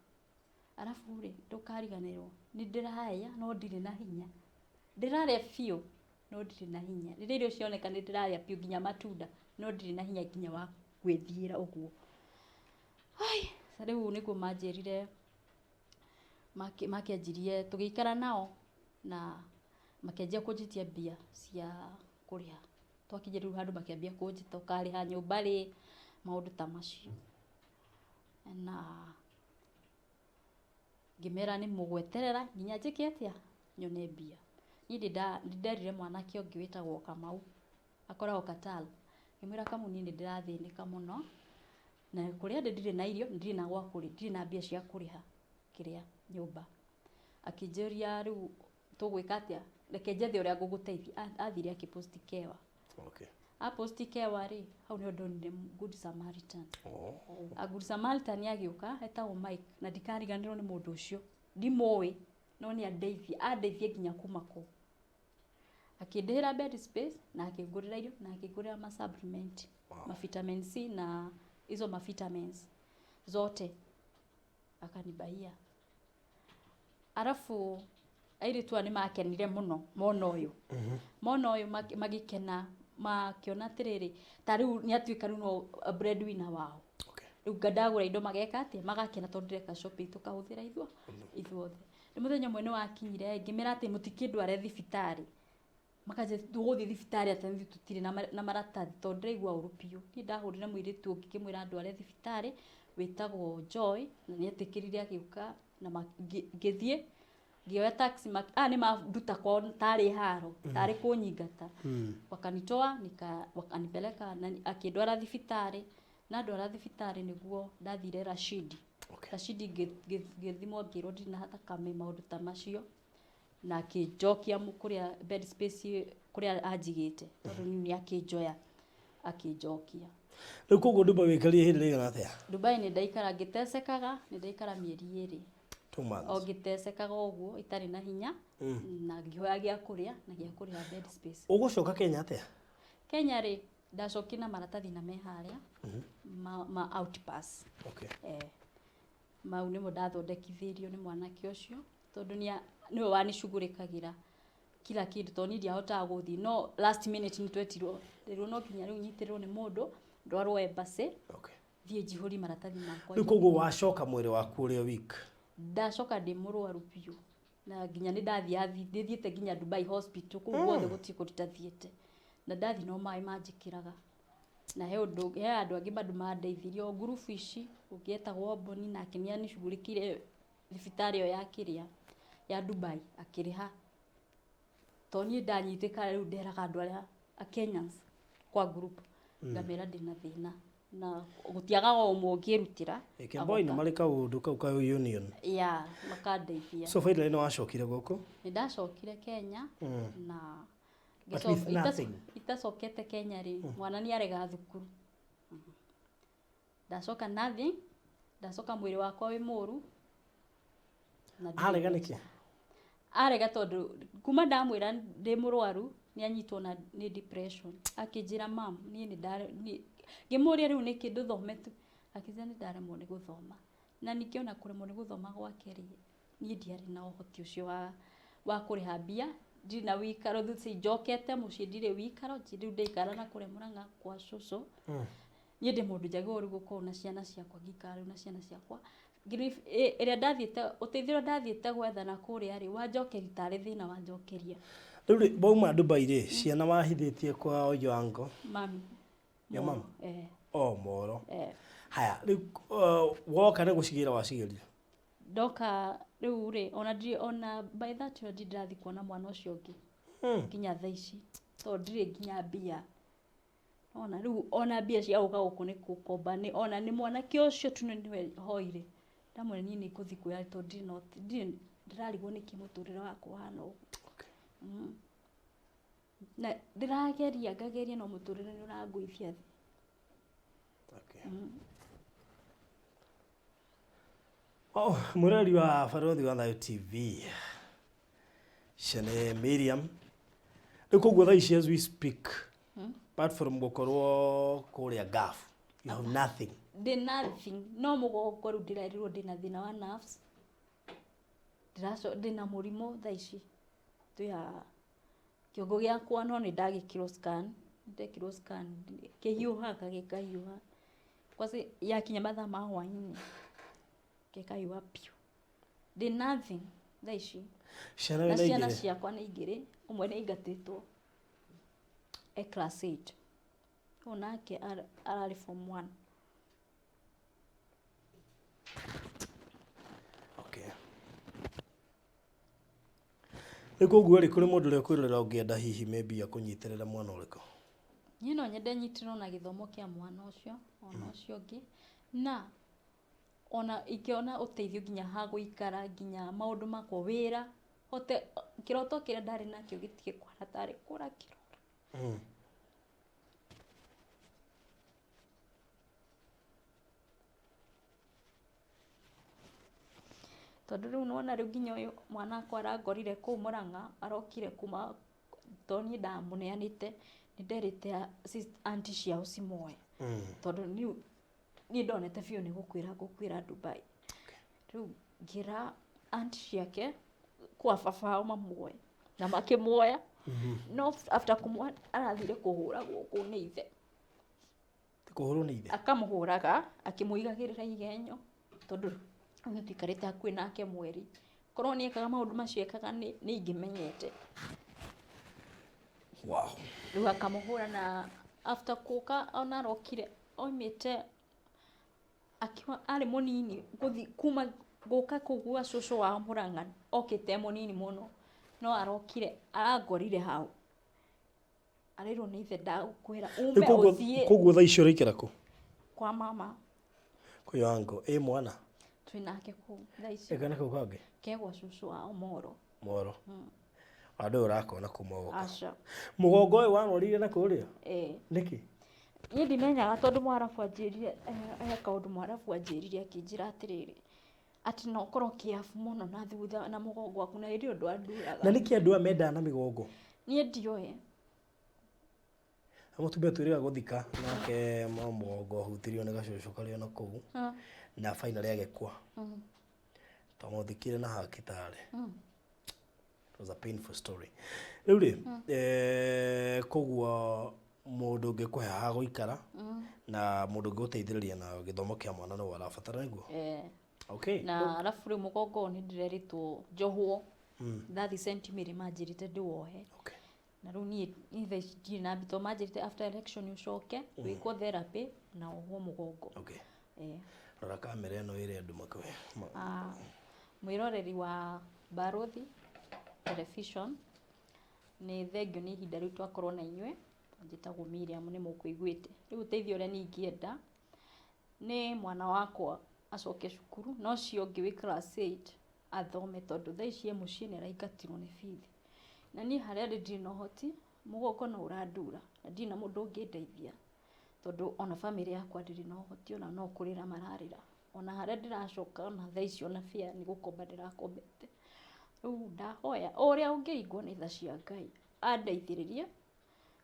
Arabu rĩ, ndũkariganĩrwo, nĩ ndĩrarĩa no ndirĩ na hinya. Ndĩrarĩa biũ no ndirĩ na hinya. Rĩrĩa irio cioneka nĩ ndĩrarĩa biũ nginya matunda no ndirĩ na hinya nginya wa gwĩthiĩra ũguo. Ai, rĩu nĩguo manjĩrire, makĩanjirie tũgĩikara nao na makĩanjia kũnjĩtia mbia cia kũrĩha. Twakinyire rĩu handũ makĩambia kũnjĩta ũkarĩha nyũmba rĩ, maũndũ ta macio. Na ngĩmera nĩ mũgweterera nginya njĩke atĩa, nyone mbia. Niĩ nĩ nderire mwanake ũngĩ wĩtagwo Kamau, akoragwo Qatar. Ngĩmwĩra Kamau niĩ nĩ ndĩrathĩnĩka mũno, na kũrĩa ndĩ ndirĩ na irio, ndirĩ na gwa kũrĩa, ndirĩ na mbia cia kũrĩha kĩrĩa nyũmba. Akĩnjũria rĩu tũgwĩka atĩa, reke njethe ũrĩa ngũgũteithia. Athire akĩposti kewa. Aposti kewa rĩ, hau nĩho ndonire Good Samaritan. A Good Samaritan agĩũka, etagwo Mike, na ndikariganĩrwo nĩ mũndũ ũcio. Ndimũĩ, no nĩ andeithie, andeithie nginya kuma kũu. Akĩndĩhĩra bed space, na akĩngũrĩra irio, na akĩngũrĩra ma supplement. Ma vitamin C na hizo ma vitamins zote. Akanibaia. Arabu airĩtu aya nĩ makenire mũno mona ũyũ. Mona ũyũ magĩkena, makĩona atĩrĩrĩ, ta rĩu nĩ atuĩka rĩu no breadwinner wao. Rĩu ndagũra indo mageka atĩa? Magakena tondũ ndĩreka shopping tũkahũthĩra ithuothe. Nĩ mũthenya ũmwe nĩ wakinyire, ngĩmera atĩ mũtikĩndware thibitarĩ. Makanjĩra tũgũthiĩ thibitarĩ atĩa ithuĩ tũtirĩ na maratathi tondũ ndĩraigua ũru biũ. Niĩ ndahũrire mũirĩtu ũngĩ ngĩmwĩra andware thibitarĩ wĩtagwo Joy, na nĩ etĩkĩrire agĩũka na ngĩthiĩ ngĩoya taxi, aya nĩ manduta kwao tarĩ haro, tarĩ kũnyingata. Wakanitoa, wakanipeleka na akĩndwara thibitarĩ, na ndwara thibitarĩ nĩguo ndathire Rashidi. Rashidi ngĩthimwo ngĩrwo ndirĩ na thakame maũndũ ta macio, na akĩnjokia kũrĩa bed space kũrĩa anjigĩte, tondũ nĩ akĩnjoya akĩnjokia. Rĩu koguo Dubai wĩikarire ihinda rĩigana atĩa? Dubai nĩ ndaikara ngĩtecekaga, nĩ ndaikara mĩeri 2. 2 months. O ngĩtecekaga ũguo itarĩ na hinya na ngĩhoya gĩa kũrĩa na gĩa kũrĩha bed space. Ũgũcoka Kenya atĩa? Kenya rĩ, ndacokire na maratathi na me harĩa ma outpass. Eh, mau nĩmo ndathondekithirio nĩ mwanake ũcio tondũ nĩwe wanicugurĩkagĩra kila kĩndũ tondũ niĩ ndiahotaga gũthiĩ, no last minute nĩ twetirwo rĩrwo no nginya rĩu nyitĩrĩrwo nĩ mũndũ ndwarwo embassy, thiĩ njihũri maratathi makwa. Rĩu koguo wacoka mwĩrĩ waku ũrĩ o weak? Ndacoka ndĩ mũrwaru biũ na nginya nĩ ndathiĩ ndĩthiĩte nginya Dubai hospital kũu guothe gũtirĩ kũndũ itathiĩte, na ndathiĩ no maĩ manjĩkĩraga, na he ũndũ he andũ angĩ bado mandeithirie o ngurubu ici, ũngĩ etagwo Mboni nake nĩ anicugurĩkĩire thibitarĩ ĩyo ya kĩrĩa ya Dubai akĩrĩha, tondũ niĩ ndanyitĩka rĩu nderaga andũ arĩa a Kenyans kwa group ngamera ndĩna thĩna na gũtiagaga o ũmwe ũngĩrutĩra. Kemboi nĩ marĩ kaũndũ kau ka union. Ya makandeithia. So finally nĩ wacokire gũkũ? Nĩ ndacokire Kenya na But with nothing. Itacokete Kenya rĩ, mwana nĩ arega thukuru. Ndacoka nothing, ndacoka mwĩrĩ wakwa wĩ mũru na ndirĩ Arega mbeca. nĩkĩ? Arega tondũ kuma ndamwĩra ndĩ mũrwaru nĩ anyitwo na nĩ depression, akĩnjĩra mam niĩ nĩ ndare ngĩmũria rĩu nĩkĩ ndũthome tu, akĩnjĩra nĩ ndaremwo nĩ gũthoma, na ningĩ ona kũremwo nĩ gũthoma gwake rĩ, niĩ ndiarĩ na ũhoti ũcio wa kũrĩha mbia, ndirĩ na wĩikaro, thutha njokete mũciĩ ndirĩ wĩikaro, rĩu ndaikara na kũrĩa Mũrang'a kwa cũcũ. Niĩ ndĩ mũndũ njagĩrĩirwo rĩu gũkorwo na ciana ciakwa, ngĩikara rĩu na ciana ciakwa. Ĩrĩa ndathiĩte ũteithio ũrĩa ndathiĩte gwetha na kũrĩa rĩ, wanjokeria tarĩ thĩna wanjokeria. Rĩu rĩ, wauma Dubai rĩ, ciana wahithĩtie kwa Ojango? Mami. Ya mama? Eh. O moro. Eh. Haya, rĩu woka nĩ gũcigĩra wacigĩrire? Ndoka rĩu rĩ, ona ndirĩ ona by that time ndirĩ ndĩrathiĩ kuona mwana ũcio ũngĩ. Nginya thaa ici tondũ ndirĩ nginya mbia. Ona rĩu ona mbia cia gũka gũkũ nĩ gũkomba, nĩ ona nĩ mwanake ũcio tu nĩwe hoire. Ndamwĩra niĩ nĩ ngũthiĩ kuoya tondũ ndirĩ na ndirĩ ndĩrarigwo nĩkĩ mũtũrĩre wakwa ũhana ũguo. Na ndĩrageria ngageria no mũtũrĩre nĩ ũrangũithia thĩ. Oh, mwĩroreri wa Barũthi wa Thayũ TV, Shane Miriam, rĩu koguo thaa ici as we speak, apart from gũkorwo kũrĩa Gulf, you have nothing. Ndĩ nothing, no mũgongo rĩu ndĩrerirwo ndĩna thĩna wa nerves. Ndĩna mũrimũ thaa ici twĩ haha kĩongo gĩakwa, no nĩ ndagĩkĩrwo scan, ndekirwo scan kĩhiũhaga gĩkahiũha, kwanza yakinya mathaa ma hwaĩ-inĩ gĩkahiũha biũ. Ndĩ nothing thaa ici. Ciana Na wĩna ciana igĩrĩ? Ciakwa nĩ igĩrĩ, ũmwe nĩ aingatĩtwo e class 8, ũyũ nake ararĩ form 1. Okay. Rĩu koguo rĩ, kũrĩ mũndũ ũrĩa ũkwĩrorera ũngĩenda hihi maybe akũnyitĩrĩre mwana ũrĩkũ? Niĩ no nyende nyitĩrĩrwo na gĩthomo kĩa mwana ũcio ona ũcio ũngĩ, na ona ingĩona ũteithio nginya ha gũikara, nginya maũndũ makwa wĩra hote kĩroto kĩrĩa ndarĩ nakĩo gĩtige kũhana tarĩ kũra kĩrora. Tondũ rĩu nĩwona rĩu nginya ũyũ mwana wakwa arangorire kũu Mũrang'a, arokire kuma tondũ niĩ ndamũneanĩte, nĩ nderĩte aunty ciao cimoe, tondũ niĩ ndonete biũ nĩ gũkwĩra ngũkwĩra Dubai. Rĩu ngĩra aunty ciake kwa baba wao mamuoe na makĩmuoya, no after kũmuoya arathire kũhũragwo kũu nĩ ithe. Kũhũrwo nĩ ithe? Akamũhũraga akĩmũigagĩrĩra igenyo, tondũ nĩ tuikarĩte hakuhĩ nake mweri, korwo nĩ ekaga maũndũ macio ekaga nĩ ingĩmenyete. Rĩu akamũhũra, na after kũka ona arokire oimĩte akiwa arĩ mũnini gũthi kuma gũka kũu gwa cũcũ wao Mũrang'a, okĩte e mũnini mũno, no arokire arangorire hau arĩrwo nĩ ithe ndagũkwĩra ume ũthiĩ. Koguo thaa ici ũraikara kũ? Kwa mama. Kwĩ wango ĩ mwana? Twĩ nake kũu thaa ici. Ĩ kana kau kangĩ? Ke gwa cũcũ wao Moro. Moro. Ona ndũĩ ũrakona kuma woka. Aca. Mũgongo ũyũ warwarire na kũrĩa? Ĩĩ. Nĩkĩ? Niĩ ndimenyaga tondũ mwarabu anjĩrire, he kaũndũ mwarabu anjĩrire akĩnjĩra atĩrĩrĩ, Atĩ no ũkorwo kĩabu mũno na thutha na mũgongo waku na hĩndĩ ĩyo ndwanduraga. Na nĩkĩ andũ aya mendaga na mĩgongo? Niĩ ndioĩ. Mũtumia twĩrĩga gũthika nake mũgongo ahutirio nĩ gacũcũ karĩ ona kũu na finally agĩkua. Twamũthikire na hakitarĩ. It was a painful story. Rĩu rĩ, koguo mũndũ ũngĩkũhe ha gũikara na mũndũ ũngĩgũteithĩrĩria na gĩthomo kĩa mwana no arabatara nĩguo? Eh. Okay. Na arabu rĩu mũgongo ũyũ nĩ ndĩrerĩtwo njohwo. Ndathi St Mary manjĩrĩte ndĩwohe. Okay. Na rĩu niĩ niĩ thaa ici ndirĩ na mbia tondũ manjĩrĩte after election ũcoke wĩkwo therapy na wohwo mũgongo. Okay. Eh. Rora kamera ĩno ĩrĩa andũ makũhe. Ah, mwĩroreri wa Barũthi Television, nĩ thengio nĩ ihinda rĩu twakorwo na inyuĩ. Njĩtagwo Miriam nĩ mũkũiguĩte. Rĩu ũteithio ũrĩa niĩ ingĩenda nĩ mwana wakwa acoke cukuru na ũcio ũngĩ wĩ class 8 athome tondũ thaa ici e mũciĩ nĩ araingatirwo nĩ bithi. Na niĩ harĩa ndĩ ndirĩ na ũhoti, mũgongo no ũrandura na ndirĩ na mũndũ ũngĩndeithia tondũ ona bamĩrĩ yakwa ndĩrĩ na ũhoti ona no kũrĩra mararĩra. Ona harĩa ndĩracoka ona thaa ici ona fare nĩ gũkomba ndĩrakombete. Rĩu ndahoya o ũrĩa ũngĩringwo nĩ tha cia Ngai andeithĩrĩrie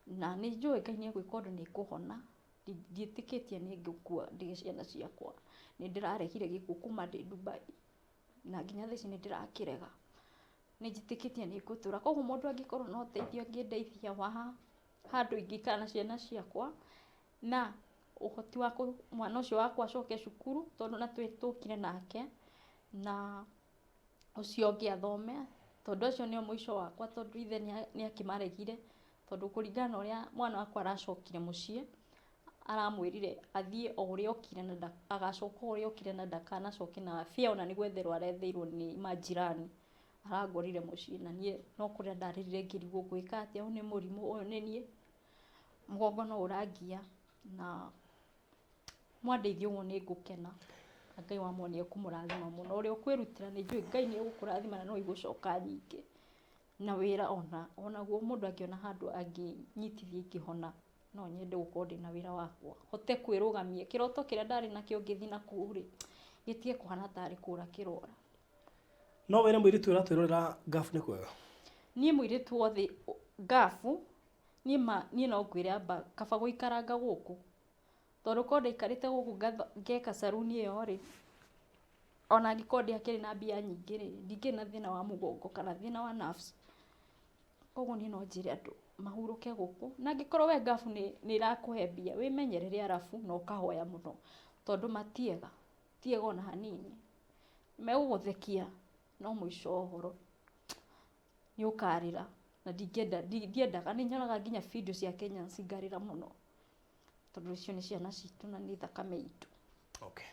na nĩ njũĩ Ngai nĩ egwĩka ũndũ nĩ ngũhona. Ndiĩtĩkĩtie nĩ ngũkua ndige ciana ciakwa. Nĩ ndĩraregire gĩkuũ kuma ndĩ Dubai na nginya thaa ici nĩ ndĩrakĩrega. Nĩ njĩtĩkĩtie nĩ ngũtũra. Koguo mũndũ angĩkorwo na ũteithio angĩndeithia wa handũ ingĩikara na ciana ciakwa na ũhoti wa mwana ũcio wakwa acoke cukuru tondũ na tũkire nake na ũcio ũngĩ athome tondũ acio nĩo mũico wakwa tondũ ithe nĩ akĩmaregire tondũ kũringana na ũrĩa mwana wakwa aracokire mũciĩ aramwĩrire athiĩ o ũrĩa okire na agacoka o ũrĩa okire na ndakanacoke na fare ona nĩ gwetherwo aretheirwo nĩ majirani. Arangorire mũciĩ na niĩ no kũrĩra ndarĩrire ngĩrigwo ngwĩka atĩa, ũyũ nĩ mũrimũ, ũyũ nĩ niĩ, mũgongo no ũrangia na mwandeithia ũguo nĩ ngũkena na Ngai wa muoyo nĩ ekũmũrathima mũno. Ũrĩa ũkwĩrutĩra nĩ njũĩ Ngai nĩ egũkũrathima na no igũcoka nyingĩ. Na wĩra onaguo mũndũ angĩona handũ angĩnyitithia ingĩhona no nyende gũkorwo ndĩna wĩra wakwa hote kwĩrũgamia. Kĩroto kĩrĩa ndarĩ nakĩo ngĩthiĩ nakũu rĩ, gĩtige kũhana tarĩ kũra kĩrora. No wĩre mũirĩtu ũratwĩrorera ngabu nĩ kwega? Niĩ mũirĩtu wothe ngabu, niĩ ma niĩ no ngwĩre amba kaba gũikaranga gũkũ. Tondũ korwo ndaikarĩte gũkũ ngeka saruni ĩyo rĩ, ona angĩkorwo ndiakĩrĩ na mbia nyingĩ rĩ, ndingĩrĩ na thĩna wa mũgongo kana thĩna wa nerves. Koguo niĩ no njĩre andũ mahurũke gũkũ. Na angĩkorwo we ngabu nĩ ĩrakũhe mbia, wĩmenyerere arabu na ũkahoya mũno. Tondũ matiega, tiega ona hanini. Megũgũthekia no mũico wa ũhoro nĩ ũkarĩra. Na ndingĩenda, ndiendaga, nĩ nyonaga nginya video cia Kenyans ngarĩra mũno. Tondũ icio nĩ ciana citũ na nĩ thakame itũ. Okay.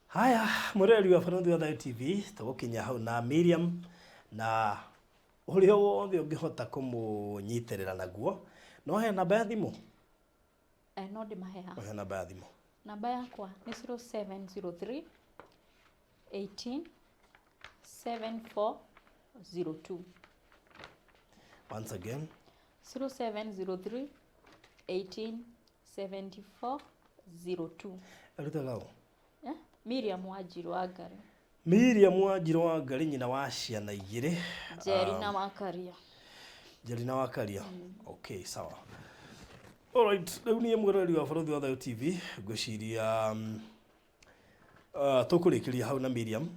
Haya, mwĩroreri wa Barũthi wa Thayũ TV, tũgũkinya hau na Miriam na ũrĩa wothe ũngĩhota kũmũnyitĩrĩra naguo. No he namba ya thimũ? No ndĩmahe haha. He namba ya thimũ. Namba yakwa nĩ 0703 18 7402. Once again. 0703 18 7402. Arutaga ũ? Miriam Wanjiru Wangari. Miriam Wanjiru Wangari nyina wa ciana igĩrĩ. Njeri na Wakaria. Njeri na Wakaria. Okay, sawa. Alright, rĩu niĩ mwĩroreri wa Barũthi wa Thayũ TV ngwĩciria tũkũrĩkĩria hau na Miriam.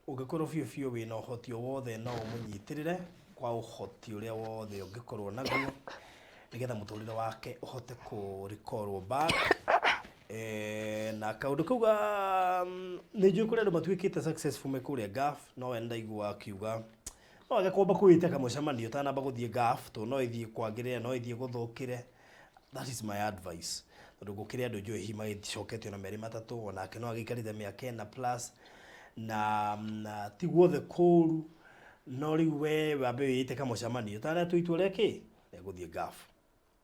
Ũngĩkorwo biũ biũ wĩna ũhoti o wothe no ũmũnyitĩrĩre kwa ũhoti ũrĩa wothe ũngĩkorwo naguo nĩgetha mũtũrĩre wake ũhote kũ recall back. Na kaũndũ kau ga nĩ njũĩ kũrĩ andũ matuĩkĩte successful me kũrĩa Gulf, no we ndaigua akiuga no wage kwamba kwĩĩta kamũcemanio ũtanamba gũthiĩ Gulf tondũ no ĩthiĩ kwagĩrĩre no ĩthiĩ gũthũkĩre. That is my advice. Tondũ gũkĩrĩ andũ njũĩ hihi magĩcokete ona merĩ matatũ, onake no agĩikarĩte mĩaka ĩna plus na ti guothe kũũru, no rĩu we wambe wĩĩte kamũcemanio ũtanatua itua rĩa kĩ rĩa gũthiĩ Gulf.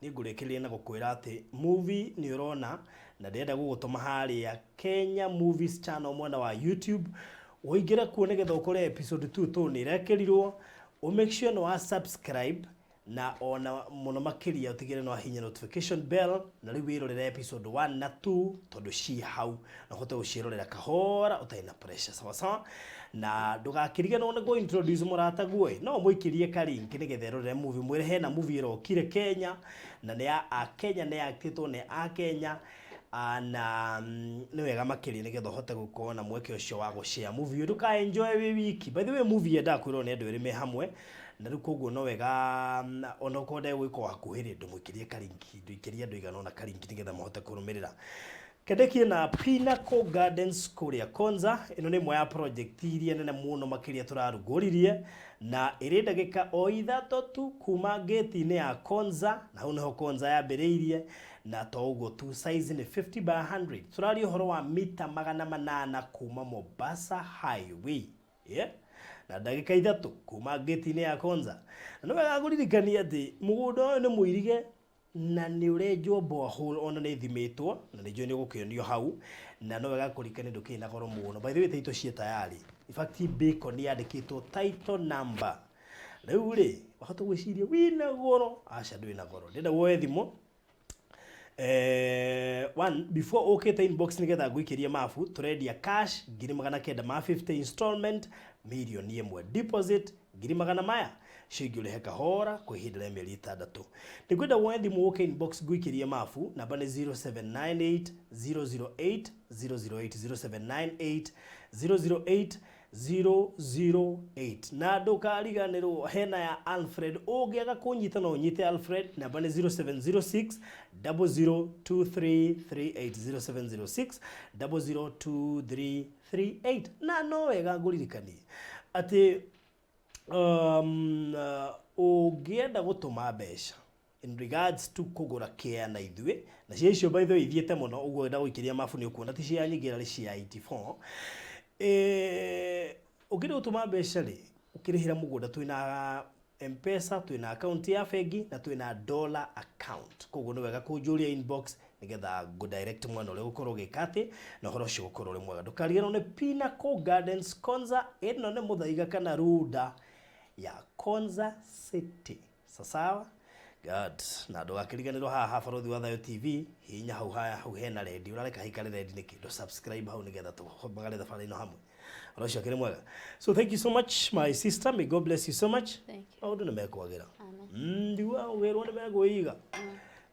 Niĩ ngũrĩkĩrĩria na gũkwĩra atĩ movie nĩ ũrona na ndĩrenda gũgũtũma harĩa Kenya Movies Channel mwena wa YouTube ũingĩre kuo nĩgetha ũkore episode 2 tondũ nĩ ĩrekĩrirwo. Ũ make sure nĩ wa subscribe Na ona mũno makĩria ũtigĩrĩre no wahihinya notification bell na rĩu wĩrorere episode 1 na 2 tondũ ci hau na ũhote gũciĩrorera kahora ũtarĩ na pressure, sawa sawa. Na ndũgakĩriganĩrwo nĩ kũ introduce mũrataguo ĩ, no ũmũikĩrie ka link nĩgetha erorere movie, mwĩre hena movie ĩrokire Kenya na nĩ ya Akenya, nĩ yaktĩtwo nĩ Akenya. Na nĩ wega makĩria nĩgetha ũhote gũkorwo na mweke ũcio wa gũshare movie ũyũ, ndũka enjoy wĩ wiki. By the way, movie yendaga kwĩrorwo nĩ andũ erĩ me hamwe, na rĩu koguo no wega ona okorwo ndegwĩka o hakuhĩ rĩ, ndũmũikĩrie karinki, ndũikĩrie andũ igana ũna karinki nĩgetha mahote kũrũmĩrĩra. Kendekie na Pinnacle Gardens kũrĩa Konza. Ĩno nĩ ĩmwe ya project iria nene mũno makĩria tũrarugũririe, na ĩrĩ ndagĩka o 3 tu kuma gate-inĩ ya Konza, na hau nĩho Konza yambĩrĩirie. Na to ũguo tu, size nĩ 50 by 100. Tũraria ũhoro wa mita 800 kuma Mombasa Highway, yeah? Na ndagĩka 3 kuma gate-inĩ ya Konza. Na nĩ wega kũririkania atĩ mũgũnda ũyũ nĩ mũirige na nĩ ũrenjwo borehole, ona nĩ ĩthimĩtwo na nĩ njũĩ nĩ ũgũkĩonio hau. Na no wega kũririkania ndũkĩrĩ na goro mũno. By the way, title ciĩ tayari, in fact Bacon yandĩkĩtwo title number. Rĩu rĩ, wahota gwĩciria wĩna goro, aca, ndwĩna goro. Ndĩrenda woe thimũ one before ũkĩte inbox nĩgetha ngũikĩrie mabu. Tũrendia cash 950,000, installment 1,000,000, deposit ngiri magana maya, icio ingĩ ũrĩhe kahora kwa ihinda rĩa mĩeri 6. Nĩngwenda woe thimũ ũke inbox ngũikĩrie mabu. Namba nĩ 0798 008 008, 0798 008 008. Na ndũkariganĩrwo hena ya Alfred, ũngĩaga kũnyita no ũnyite Alfred, namba nĩ 0706 002338, 0706 002338. Na no wega ngũririkanie atĩ ũngĩenda gũtũma mbeca in regards to kũgũra kĩa na ithuĩ na cia icio, by the way, ithiĩte mũno ũguo, enda gũikĩria mabu nĩ ũkuona ti cia nyingĩ, arĩ cia 84. Ũngĩenda gũtũma mbeca rĩ, ũkĩrĩhĩra mũgũnda, twĩna Mpesa, twĩna account ya bengi na twĩna dollar account. Koguo nĩ wega kũnjũria inbox nĩgetha ngũ direct mwena ũrĩa ũgũkorwo ũgĩka atĩ na ũhoro ũcio ũgũkorwo ũrĩ mwega. Ndũkariganĩrwo nĩ Pinnacle Gardens Konza. Ĩno nĩ Mũthaiga kana Runda ya Konza City, sasawa? Good. Na ndũgakĩriganĩrwo haha ha Barũthi wa Thayũ TV, hihinya hau haya, hau hena rendi, ũrareka haikare rendi nĩkĩ? Ndũ subscribe hau nĩgetha tũhambagare thabarĩ ĩno hamwe. Ũhoro ũcio akĩrĩ mwega. So thank you so much, my sister, may God bless you so much. Thank you. Maũndũ nĩ mekwagĩra. Amen. Ndiuga wĩrwo nĩ megwĩiga.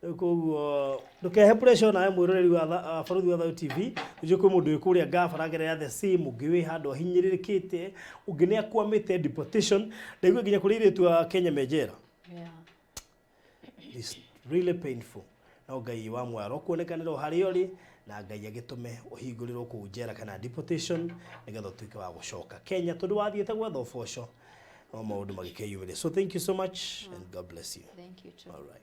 Rĩu koguo ndũkehe pressure nawe mwĩroreri wa Barũthi wa Thayũ TV. Ũcio kwĩ mũndũ wĩ kũrĩa Gaba aragerera the same, ũngĩ wĩ handũ ahinyĩrĩrĩkĩte, ũngĩ nĩ akwamĩte deportation. Ndaigua nginya kũrĩ airĩtu a Kenya me njera. It's really painful. No Ngai wa mwaro kuonekanĩra o harĩa ũrĩ, na Ngai agĩtũme ũhingũrĩrwo kũu njera kana deportation nĩgetha ũtuĩke wa gũcoka Kenya, tondũ wathiĩte gwetha ũboco no maũndũ magĩkĩyumĩria. So thank you so much and God bless you. Thank you too. All right.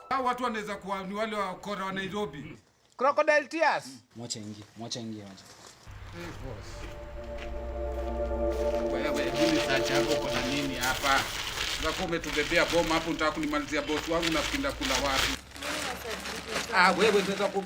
Hao watu wanaweza kuwa ni wale wakora wa Nairobi. Crocodile tears. Mwacha ingie, mwacha ingie, mwacha. Hey, boss. Wewe, hili search yako uko na nini hapa? Sasa umetubebea boma hapo, unataka kunimalizia boss wangu na kupinda kula wapi? Ah, wewe unaweza ku